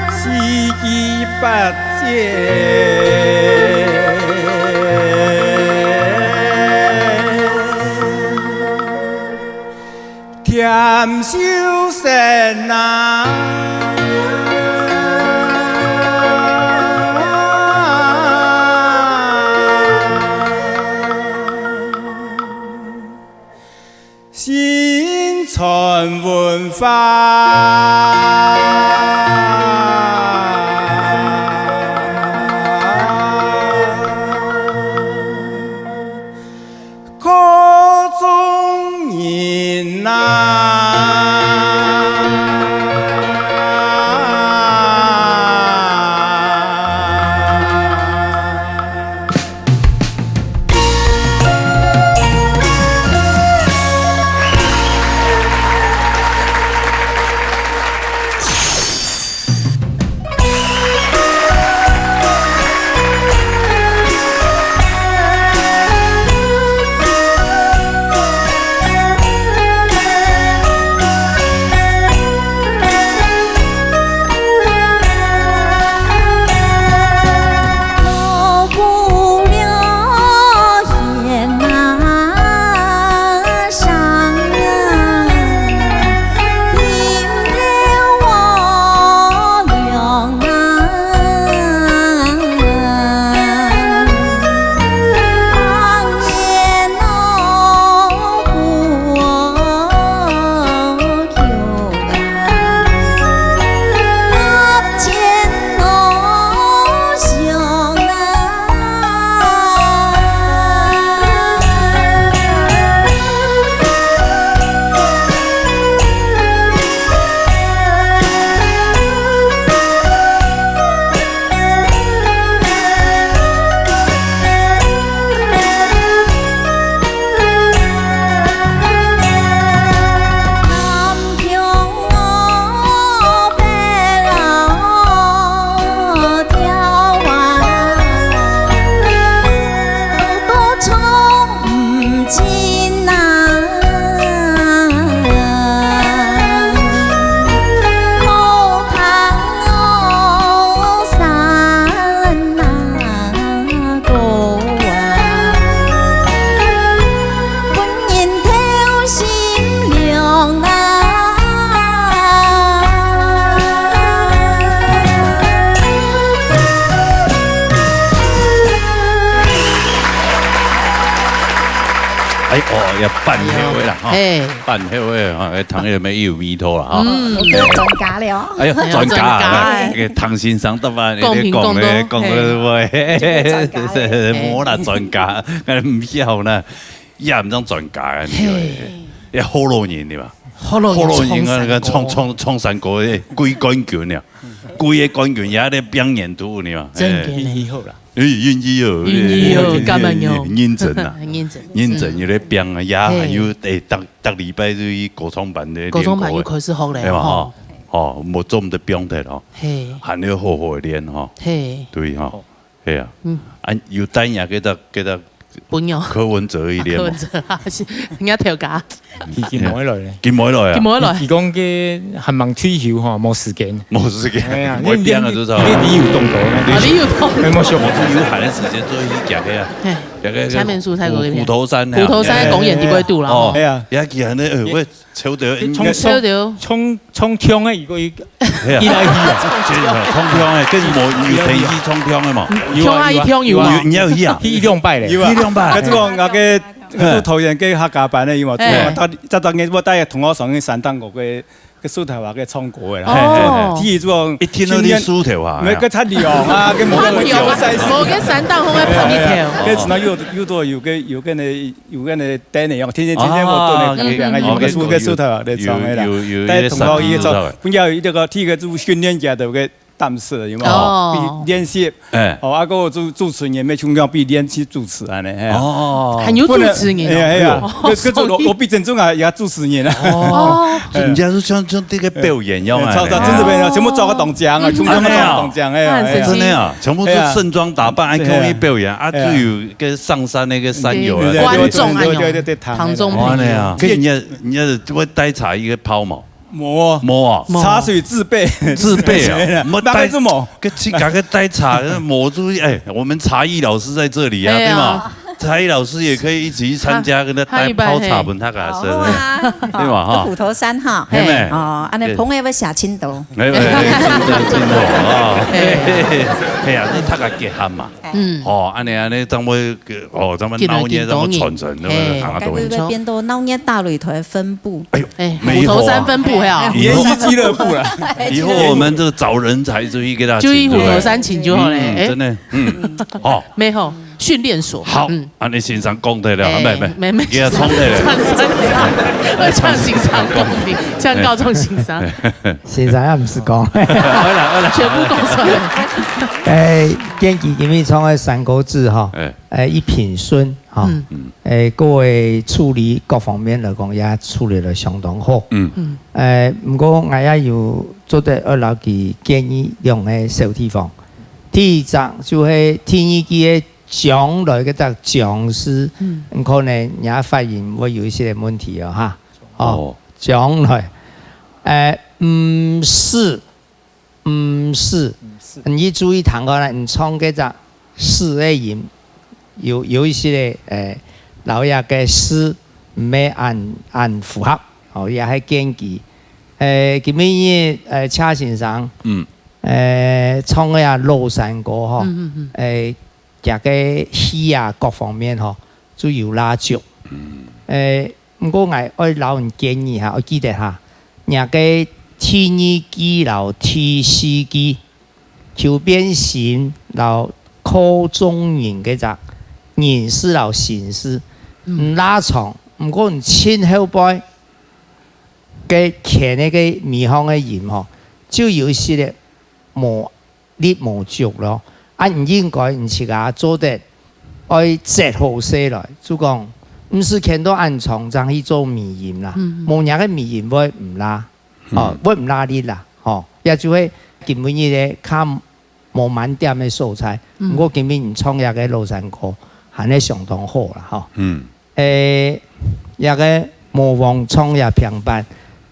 四季八节，添修身啊。 宣传文化，靠众人呐。哎，哦，也半後个啦，哈。嘿。半後个，哈，哎，唐月梅有味道啦，哈。嗯。哎，專家了。哎呀，哎呀，專家啊，专家哎。哎，唐先生答案，讲评讲到，哎，讲到，嘿。喂，专家哎。是，是，是，嘿。无啦，专家，哎，毋晓啦，也毋当专家啊，你以为？嘿。也好老人对吧？好老人好老人啊，那个唱，唱山歌。唱，唱山歌，哎，归冠军呀，归个冠军也在表演都有呢嘛。真的呢。哎。运气好啦。 哎，运气好，运气好，哎，干嘛用？认真啊。认真。认真，有咧拼啊，也嘿。还有，哎，逐，逐禮拜就去歌唱班咧練歌个。歌唱班又开始学咧，对嘛，吼。吼，吼，无做毋得放忒咯。嘿。还要好好地练吼。嘿。对吼。嘿啊。嗯。啊，有带人家给他，给他朋友。柯文哲一练嘛。啊，柯文哲啊，是，人家头家。 佢，佢無來咧。佢無來啊？佢無來。佢講佢還吂退休吼，無時間。無時間，哎呀，無變啊，你，就是。你，你有動作嗎？啊，你有動作。哎，無想。我是有閒个時間做去行个啊，嘿，行个，下面蔬菜嗰片。虎，虎頭山啊。虎頭山个公園底背肚啦，哦，吼。哎呀。也行个，哎，我抽到，應該抽到。抽到。衝，衝，衝衝个，如果一，嘿啊。一來去啊。真的，衝衝个，跟無有天氣衝衝个嘛。有啊，衝啊，有啊，一衝有啊。有啊。你有去啊？去一兩擺咧。有啊。一兩擺。該這個，那個 嗯。做桃園个客家班个，因為嘿。這，這當日我帶同學上去山頂个，个，个樹頭下个唱歌个啦。哦。嘿，嘿，嘿。第一種一聽到你樹頭下，沒，哎呀。个太涼啊，个無个，無个山頂風个噴一頭。个只能有，有多有个，有个呢，有个呢，等呢，用天天，天天我都呢，啊，有，个樹，个樹頭下个唱个啦。有，有，有，帶同學去唱，有个山頂樹頭。本來有一個，第一個就訓練家的个 膽識，有無？哦。比練習。哎。哦，啊，个主，主持人也像講比練習主持恁呢，哎呀。哦。還有主持人哦。哎呀，哎呀，哦，个，个羅，所以羅碧珍總啊，也主持人啊。哦。哦。人家是像，像這個表演樣啊。哎，超，超，真是表演，全部抓个動作啊，全部抓个動作，哎呀，哎呀。真的啊，全部是盛裝打扮，還可以表演啊，哎呀。就有个上山那個山友啊。對，對，對，觀眾啊，對，對，對，對，唐宗朋友。哇，那樣，可以，人家，人家會帶茶一個拋錨。 無啊。無啊。無。茶水自備。自備啊。大概是無。个自家个帶茶，無注意，哎，我們茶藝老師在這裡啊，哎呀。對嗎？茶藝老師也可以一起去參加，他，跟他帶泡茶分他个學生，好啊。對吧？哈。虎頭山哈。嘿咩？哦，恁呢，對。朋友要寫青島。哎，哎，哎，真的，真的啊。嘿。嘿，嘿，嘿，哎呀，這大家結合嘛。嗯。哦，恁呢，恁呢，正會，哦，正會鬧熱，正會傳承，對不對？嘿。行啊，對。該會變到鬧熱大擂台分部。哎呦，哎，虎頭山分部，嘿啊。哎，聯誼俱樂部啦。以後我們這個找人才就去給他請，就去虎頭山請就好了，對不對？嗯，哎。真的，嗯，好。沒有，訓練所。好，嗯。恁呢先生講對了，哎，沒，沒，沒，沒。給他衝對了。唱，唱，唱，唱先生講的，唱高中先生。先生也毋使講。好啦，好啦。全部講出來。哎，建議今日唱个山歌子吼，哎。 呃，一品順，吼。嗯。嗯。呃，各位處理各方面來講，也處理得相當好。嗯。嗯。呃，毋過𠊎也有做得愛摎佢建議兩個小地方。第一隻就係第二句个將來个隻將字，嗯。嗯，可能若發音會有一些問題哦，哈。哦，哦。將來，呃，毋使 毋使。毋使。你注意聽看啦，你唱該隻使个音，有，有一些个，呃，摎這个使毋係恁，恁符合，哦，也係建議。呃，今晡日，呃，謝先生，嗯。呃，唱个啊老山歌吼，嗯，嗯，嗯。呃，這个戲啊各方面吼，就有蠟燭。嗯。呃， 毋過𠊎愛摎你建議哈，愛記得哈，若个第二句摎第四句，就變成摎靠眾人个隻人事摎心事，嗯。毋拉長，毋過你盡後背个牽个个尾項个音吼，就有一些个無 力無足咯。啊，你應該你自家做得愛節好勢來，就講，毋使牽到恁長正去做尾音啦。嗯，嗯。無若个尾音會毋罅，哦，嗯。會毋罅力啦，吼。也就係今晡日个較無滿點个所在，嗯。毋過今晡日你唱這个老山歌，還係相當好啦，吼。嗯。 誒，這个模仿唱這平板，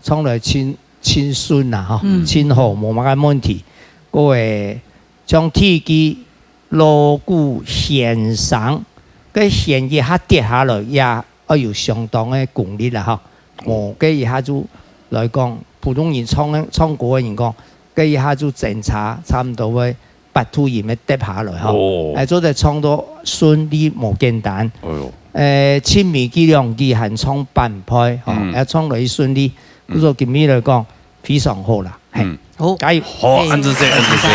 唱來盡，盡順啊，吼，嗯。盡好，無麼个問題。各位，像第一句鑼鼓絃聲，該絃一下跌下來，也愛有相當个功力啦，吼。無，該一下就來講，普通人唱个，唱歌个人講，該一下就整差，差毋多會 八度音个跌下來吼，哦。哎，做得唱到順利無簡單。哎喲。呃，親密佢兩句還唱反配，吼，嗯。也唱落去順利。嗯。故所今日來講，非常好啦，嘿。嗯。好。加油。好，嘿，恁仔細，恁仔細。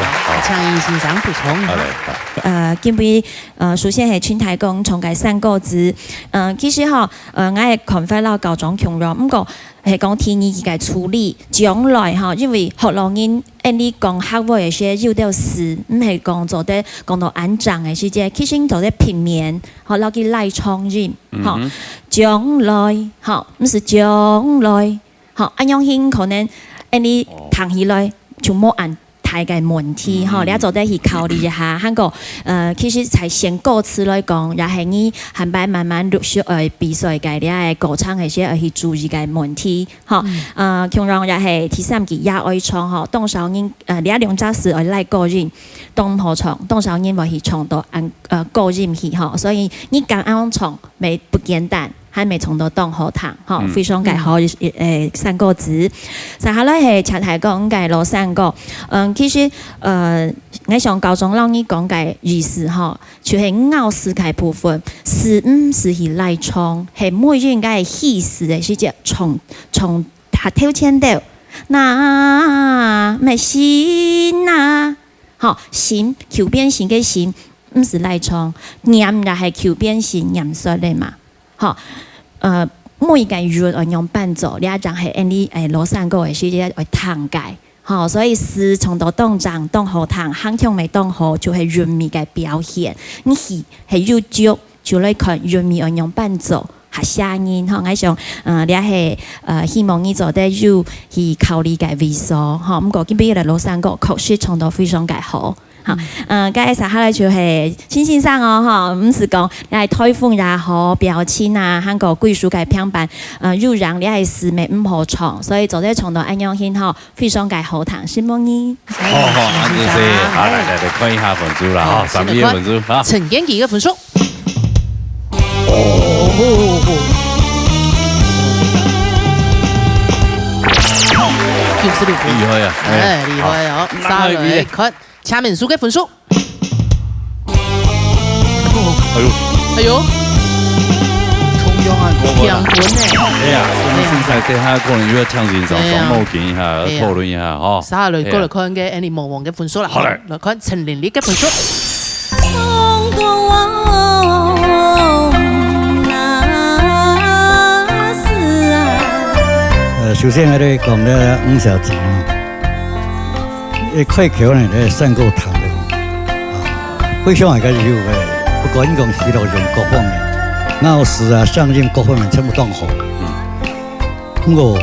好。請先生補充一下。好嘞，好。呃，今晡日，呃，首先係陳大哥唱个《山歌子》。呃，其實吼，呃，𠊎係看法摎校長共樣，毋過係講第二句个處理，將來吼，因為學老人 恁樣講客話个時，有兜詞，毋係講做得講到恁正个時節，其實做得避免，吼，摎佢拉長音，吼。嗯哼。將來，吼，毋係將來，吼，恁樣形可能恁樣聽起來就無恁大个問題，吼，嗯。你做得去考慮一下。還過，呃，其實在選歌詞來講，也係你下擺慢慢陸續愛比賽个，你个歌唱个時愛去注意个問題。 吼，嗯。呃，共樣也係第三句也愛唱吼，當少人，呃，這兩隻字愛拉高音，當毋好唱，當少人會去唱到恁，呃，高音去吼，所以你敢恁樣唱，乜不簡單，還乜唱到當好聽吼，嗯。非常个好，嗯。呃，山歌子。接下來係陳大哥个老山歌，嗯，其實，呃，𠊎想校長摎你講个意思吼， 就係咬字个部分，字毋係去拉長，係每一個氣字个時節唱，唱較透前兜。那，毋係心啊，吼，心，口邊心个心，毋係拉長，念也係口邊心，念煞个嘛。吼，呃，每一個韻愛仰般做，這正係恁樣，欸，老山歌个時節愛聽个。 吼，所以字唱到當正、當好聽，行腔乜當好，就係韻味个表現。你係，係有足，就來看韻味愛仰般做，較嚇人吼。𠊎想，呃，這係，呃，希望你做得有去考慮个位所，吼。毋過今晡日个老山歌確實唱到非常个好，吼。嗯。呃，該接下來就係陳先生哦，吼，毋係講，你係台風也好，表情啊，還過技術个評判，呃，有人你係字乜毋好唱，所以做得唱到恁樣形吼， 非常个好聽，承蒙你。好，好，恁仔細，好，來，來，來，看一下分數啦，吼，好，三位个分數，哈。陳建騏个分數。哦，九十六分。厲害啊，哎。哎，厲害哦。好。下來看，請問書个分數。 哎喲。哎喲。同樣啊，平分呢。哎呀，我們現在等下可能又要搶先上，哎呀。雙目鏡一下，哎呀。討論一下，吼。接下來過來看个，哎呀。恁樣魔王个分數啦。好嘞。來看陳玲俐个分數。呃，首先，𠊎來講這吳小姐啊。 一開口呢，來山歌聽个，啊，非常个優美。不管你講娛樂性各方面，咬字啊、聲音各方面全部當好。嗯。毋過，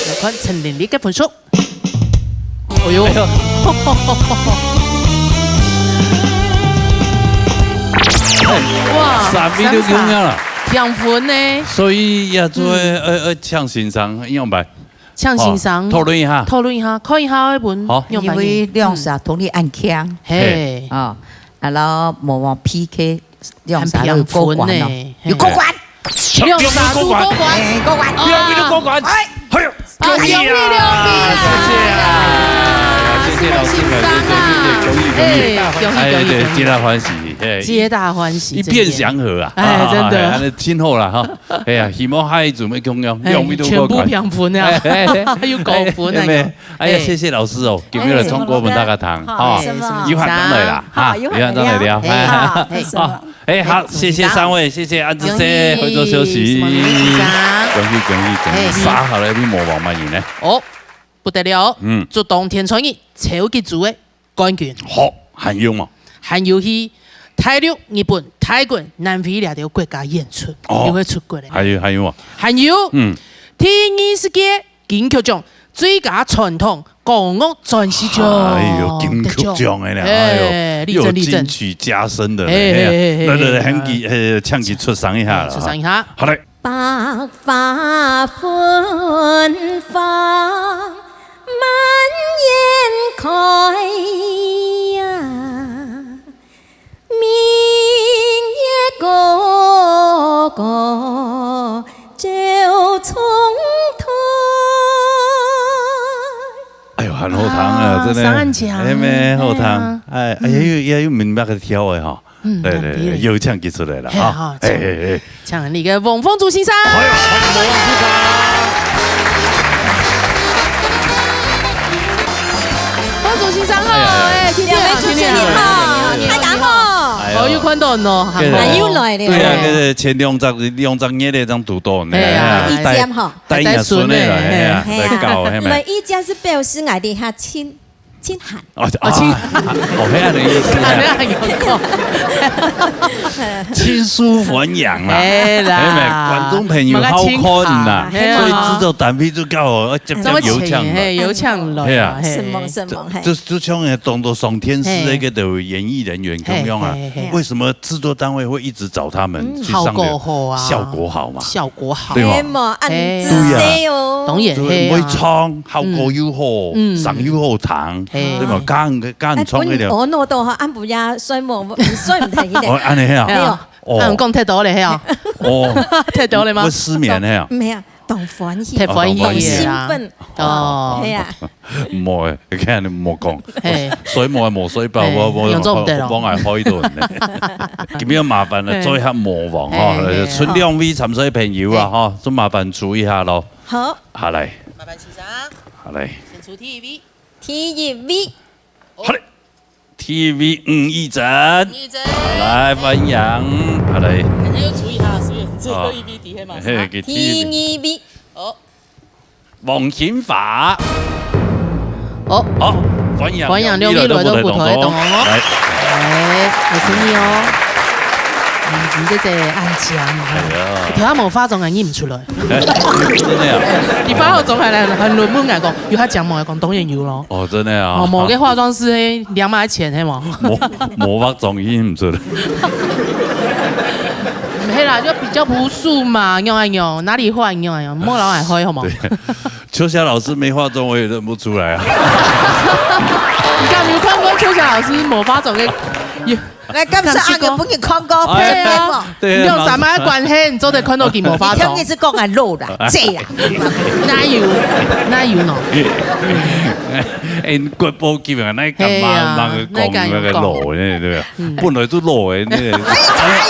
來看陳玲俐个分數。 哎喲。哎喲。哇，三位都中了啦。三三。平分呢。所以也做，嗯。呃，呃，請先生，仰般？請先生。好，討論一下。討論一下，看一下該分好。仰般呢？因為兩儕同你恁強。嗯。嘿。嘿。啊，啊，然後無，無P K。 兩儕都過關咯。很平分呢。有過關。兩儕都過關。哎，過關。兩位都過關。哎。哎喲，恭喜啊！恭喜兩位啊！謝謝啊！謝謝老師，謝謝，謝謝，恭喜，恭喜。哎，恭喜，恭喜，哎，對，恭喜。皆大歡喜，哎。皆大歡喜，一片祥和啊。哎，真的。哎，那今後了哈。哎呀，希望下一組沒共樣，哎，兩位都過關。全部平分啊。哎，哎，哎。還有高分那個。哎，哎，哎，謝謝老師哦，今日來唱歌分大家聽，哎，哈。什麼？有閒再來啦，好，哈，有閒再來聊。有閒再聊。哎，好，哎，什麼？好。 哎，好，哎，謝謝三位，謝謝恁仔細，歡迎，歡迎做休息。歡迎先生。恭喜，恭喜，恭喜！哎，殺好了，比魔王滿意呢。哦，不得了，嗯。竹東天才兒超級組个冠軍。好，還有嗎？還有去大陸、日本、泰國、南非這兜國家演出，哦。又會出國个。還有，還有嗎？還有，嗯。第二十屆 金曲獎最佳傳統歌樂專輯獎。哎喲，金曲獎个咧，得獎。哎喲，哎，立正，立正。又有金曲加身的咧，哎，哎，哎，哎，來，來，來，哎，喊佢，哎，請佢出聲一下啦，哎，出聲一下。好嘞。百花芬芳滿園開呀， 明月高高照哎呦，很好聽啊，啊，真的。三暗槳。哎，咩，好聽。哎呀。哎，哎，又，又，又明白个調的哈。嗯，對，對，對。有請佢出來了哈。嘿，好，哎，哎，哎。請那個翁豐足先生。哎呀，歡迎翁豐足先生。豐足先生好，哎呀，哎，天天好，天天好，天天好。大家好。哎呦。哦，又看到喏，還好。對啊，還有來了。對啊，這个前兩隻，兩隻月个正堵到呢。哎呀。哎，一針吼。 帶若孫仔來，係啊，係啊。來搞，係無？每一家是表示𠊎兜較親，親寒。哦，哦，親。啊，哦，係恁樣个意思啊。恁樣還有講。親疏還陽啦。係啦。係無？觀眾朋友好看啦，莫个親寒，係啊。所以製作單位就搞哦，要接接有請了。嘿，有請了，係啊。係。承蒙，承蒙，嘿。就，就像那當多上電視那個的演藝人員共樣啊，嘿，嘿，嘿。為什麼製作單位會一直找他們去上的？嗯，效果好啊。效果好嘛。效果好。對嗎？係嘛，恁仔細哦。嘿。對啊。當然，就係啊。會唱，效果又好，嗯。聲又好聽，嘿。對嘛？加，加唱个了。哎，本來我弄到哈，俺不要睡梦，睡不得一點。哦，恁樣啊。對哦。哦。啊，講忒多了，係哦。哦。忒多了嗎？會失眠，係啊。沒有，當歡喜，忒歡喜了啦。當興奮。哦。係啊。 毋好誒，你看你莫講，嘿。睡無無睡飽，嘿，我，我，用做毋得咯。我，我還好一頓呢。今日麻煩了，嘿。做一下魔王哈，嘿，嘿，賰兩位參賽朋友啊，好。哈，就麻煩出一下咯。好。好，來。麻煩先生。好，來。先出第一位。第一位。好嘞，第一位，吳義珍。吳義珍。來，歡迎。好，來。感覺又出一下，是不是？最後一位底下嘛，哦。嘿，是吧？給第一位。第二位。哦。 王興華。哦。好，歡迎，歡迎兩位來到舞台當中哦。來。哎，有請你哦。嗯，你這隻恁靚哦。哎呀。頭下無化妝啊，認毋出來。哎，真的啊？你化好妝還來，還問𠊎講，有較靚無？𠊎講當然有咯。哦，真的啊。哦，無个化妝師，嘿，兩毛錢，嘿無？無，無化妝認毋出來。係啦，就比較樸素嘛，樣啊樣，哪裡化樣啊樣，莫老愛開好無？對。 秋霞老師沒化妝，我也認不出來啊。你敢有看過秋霞老師無化妝个？有。來，感謝阿牛分你看過，哎，配合無？對啊，你有啥物關係？你做得看到佢無化妝？你聽佢係講恁老啦，這樣。哪有？哪有喏？哎，國寶級啊，那幹嘛，嘿啊，那個講那個老的，對吧？嗯。本來就老的，那個。哎呀，哎呀。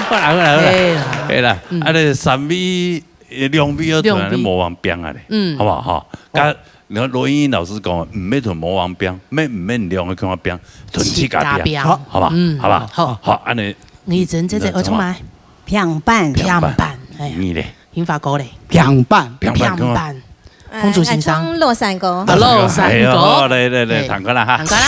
好啦，好啦，好啦。嘿啦。嘿啦，嗯。啊，那三位 呃，兩位要同兩位。咱魔王拚啊咧，嗯。好不好？哈，哦。該，你看羅英老師講，毋免同魔王拚，免，毋免兩個同佢拚，同自家拚，自家拚。好吧？嗯，好吧？好。好，恁樣。你真正在，你知道嗎？我充滿。平板。平板。平板，哎呀。你咧？興華哥咧？平板。平板，平板。哎，豐足先生。哎，唱老山歌。啊，老山歌。哎喲，來，來，來，哎。唱歌啦哈。唱歌啦。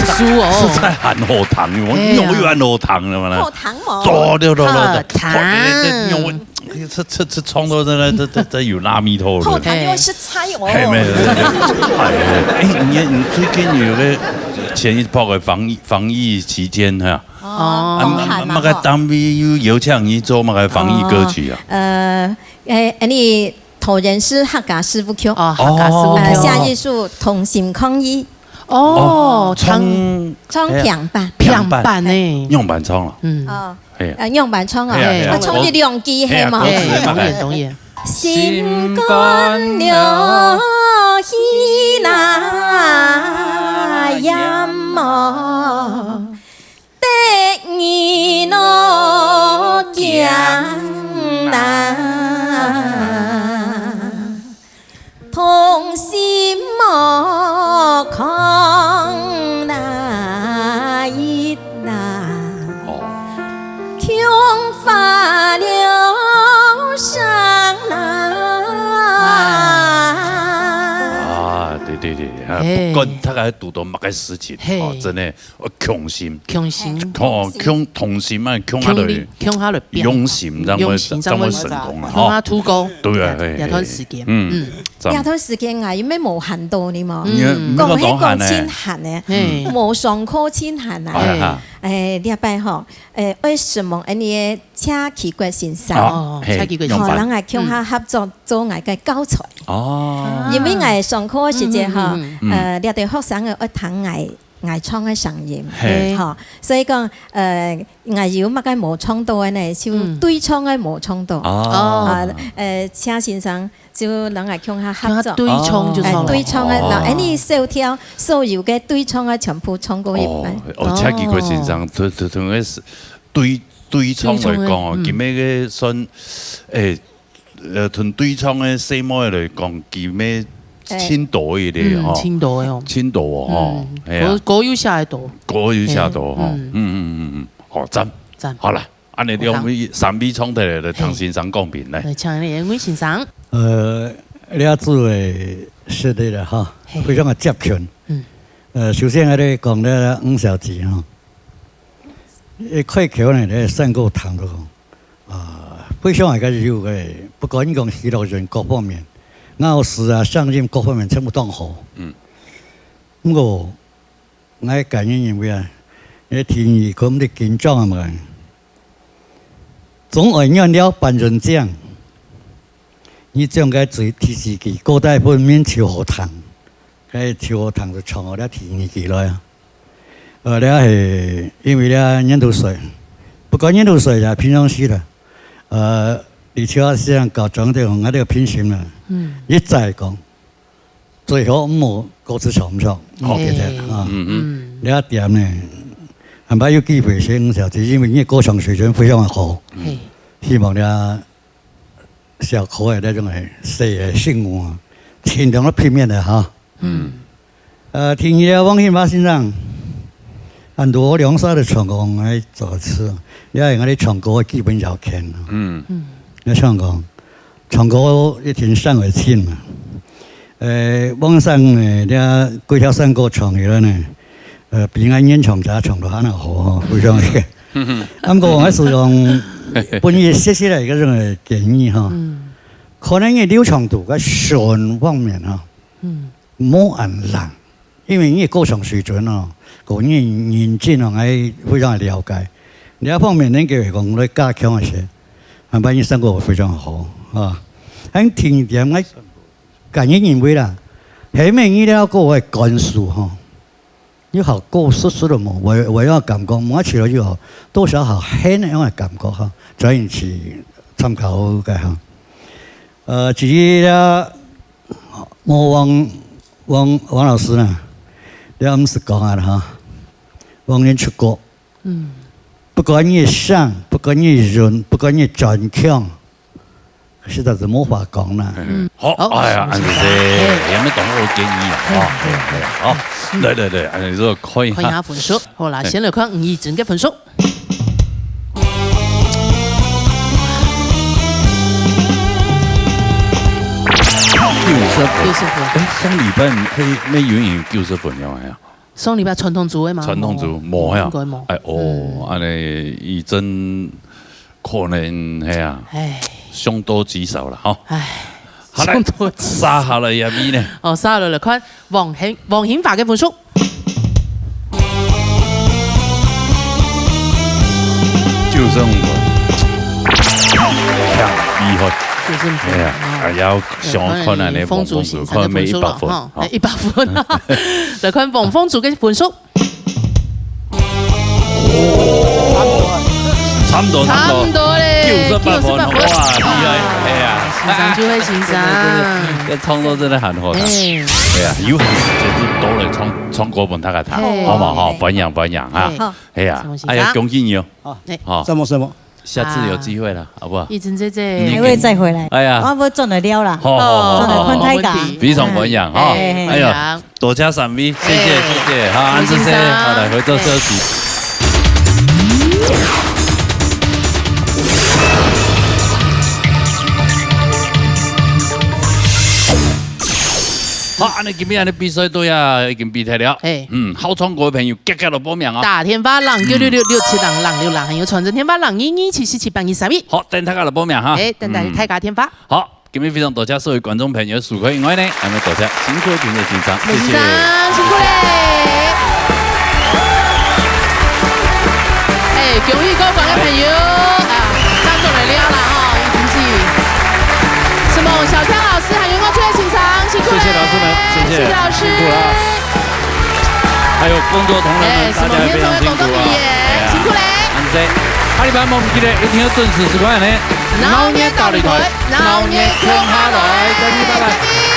書哦。實在還好聽，我哎呀。用又還好聽了嘛。好聽無？對，對，對，對，好聽。對，對，對，用，這，這，這唱到真的，這，這，這有拉咪頭了。好聽又實在哦。嘿，沒有，沒有，沒有。哎，哎，你，你最近有個前一波的防疫，防疫期間哈，哦。啊，好聽嘛，那個單位有邀請你做那個防疫歌曲啊？哦，呃，哎，哎，你桃園市客家事務局。哦，客家事務局。呃，寫一首《同心抗疫》。 哦，哦，唱，唱，唱平板。平板呢？用板唱啊。嗯。哦，嘿。呃，用板唱啊，嘿啊，嘿啊。啊，唱一兩句，嘿啊，係無？歌詞嘛，嘿，當然，當然。心肝了氣那炎哦， 得你我驚哪，同心莫抗哪一哪，哦。恐發了傷哪。啊，對，對，對，啊，嘿。不管大家堵到麼个事情，嘿。哦，真的， 呃，共心。共心。哦，共，同心啊，共下來。共力，共下來變。用心，正會，用心，正會成功啊，吼。共下度過。對啊，嘿，這段時間。嗯，嗯。這段時間啊，有無無閒到呢嘛？嗯。你，你講起講盡閒呢，嘿。無上課盡閒啊。哎哈。哎，這擺吼，哎，為什麼恁呢謝啟國先生？哦，哦，嘿，謝啟國先生。吼，人來共下合作做𠊎个教材。哦。因為𠊎上課个時節吼，嗯，嗯，嗯，嗯。呃，這對學生个愛聽𠊎 𠊎唱个聲音，嘿。吼，所以講，呃，𠊎有麼个無唱到个呢，就嗯。對唱个無唱到。哦。啊，呃，請先生就摎𠊎共下合作。共下對唱就唱了。哎，對唱个，哦。然後，哎，你小調所有个對唱个全部唱過一遍。哦，哦，謝啟國先生，哦。同，同，同个是對，對唱來講哦，對唱个，嗯。今日个算，哎， 呃，同對唱个細妹來講，佢乜盡多一點，哎。吼。嗯，盡多个哦。盡多哦，吼。嗯，係啊。歌，歌又寫得多。歌又寫得多，吼。嘿，嗯。嗯，嗯，嗯，嗯。好，讚。讚。好啦，恁呢兩位，好聽。三位唱得來，來，同先生講評來。來，請你，魏先生。呃，這組个實力了哈，嘿。非常个接近。嗯。呃，首先，𠊎來講這吳小姐哈， 誒，開口呢，咧山歌聽到講，啊，非常个有个，不管你講徐若瑄各方面，咬字啊、聲音各方面全部當好。嗯。毋過，𠊎個人認為啊，你第二可能緊張啊嘛。總愛原諒半人將，你將該最第四句，高低分明就好聽。 該就好聽就唱好了第二句來啊。呃，這係因為這年度歲，不管年度歲也平常時了。呃，而且實際上搞整體講，𠊎這個評審呢，嗯。一再講，最好毋好歌詞唱毋唱，毋好給他，哎。啊。嗯哼。嗯。這點呢，還蠻有機會，先吳小姐，因為你歌唱水準非常的好。嘿。希望這 小可个那種个細个生活，盡量个避免个哈。嗯。呃，第二个王興華先生，很多兩首个唱歌，𠊎做个詞，也係𠊎哋唱歌个基本要件啊。嗯。嗯。你唱歌，唱歌一定聲會清嘛。呃，王生呢，這幾條山歌唱起來呢，呃，比𠊎原唱者唱到還要好哈，非常个。啊，毋過𠊎係用本意寫寫來一個這種个建議哈。嗯。 可能你流暢度个選方面啊，嗯。無恁爛，因為你个歌唱水準啊，個人認真啊，𠊎非常了解。這方面能夠講來加強一些，啊，萬一成果非常好啊。還第二點，𠊎個人認為啦，後面你這個个感受吼， 你好過失失了無？我，我有感覺，摸起來有好，多少好黑那樣的感覺哈，轉一去參考个哈。呃，至於咧，莫忘，忘，王老師呢，這毋使講啊哈，王人出國，嗯。不管你想，不管你忍，不管你堅強， 實在係無法講啦。嗯。好，好，哎呀，恁仔細，嘿。有無當好建議啊？嘿，哦，嘿，嘿，好，來，來，來，恁仔細看一下。看一下分數。好啦，嘿。先來看吳怡珍个分數。九十分。九十分。哎，上禮拜係，係有人九十分了呀？上禮拜傳統組个嘛，傳統組無呀？應該無。哎，哦，嗯。恁呢，伊真可能，嘿啊，唉。凶多吉少了哈。唉，好，來，凶多吉少。殺下來也比呢。哦，殺下來，來看王興，王興華个分數。九十五分。強，厲害。九十五分，哎呀，哦。哎呀，想看啊，來看你鳳珠先生个分數了，看有無一百分，哈，哦。哎，一百分。來看王鳳珠个分數。 差不多，差不多，差不多咧，九十八分，九十八分。哇，厲害，哎呀。先生就係先生。對，對，對，對，這創作真的很好的。哎。哎呀，有閒時間就多來創，創作分大家聽，嘿。好不好？哈，分享，分享哈。嘿。哎呀，什麼先生？哎呀，恭喜你哦。好。哎。好。什麼，什麼？ 下次有機會了，好不好？一陣姐姐。你還會再回來。哎呀。我會轉來尞啦。好，好，好，好，轉來看大家。好，沒問題。非常歡迎哈。哎，哎呀，歡迎。多謝三位，謝謝，哎。謝謝，好，安先生，謝謝。好，來，回座休息。好，恁呢今日恁呢比賽都要已經比賽了。哎。嗯，好唱歌个朋友，遽遽來報名啊。打電話零九六六六七零零六零，還有傳真電話零二二七四七八二三一。 好，等大家來報名哈。哎，等大家，嗯。大家電話。好，今日非常多謝所有觀眾朋友收看以外呢，還有多謝辛苦的評委先生，謝謝。先生，辛苦咧。哎，恭喜過關个朋友，啊，上週來尞啦哈，已經是。什麼小跳老師，還有我最後先生，辛苦咧。謝謝老師們，謝謝，謝謝老師。辛苦了。 還有工作同仁們，哎，大家也非常辛苦啊。什麼工作人員，哎呀，辛苦咧。恁仔，下禮拜莫毋記得，一定要準時收看呢。鬧熱大擂台，鬧熱共下來，再見，拜拜。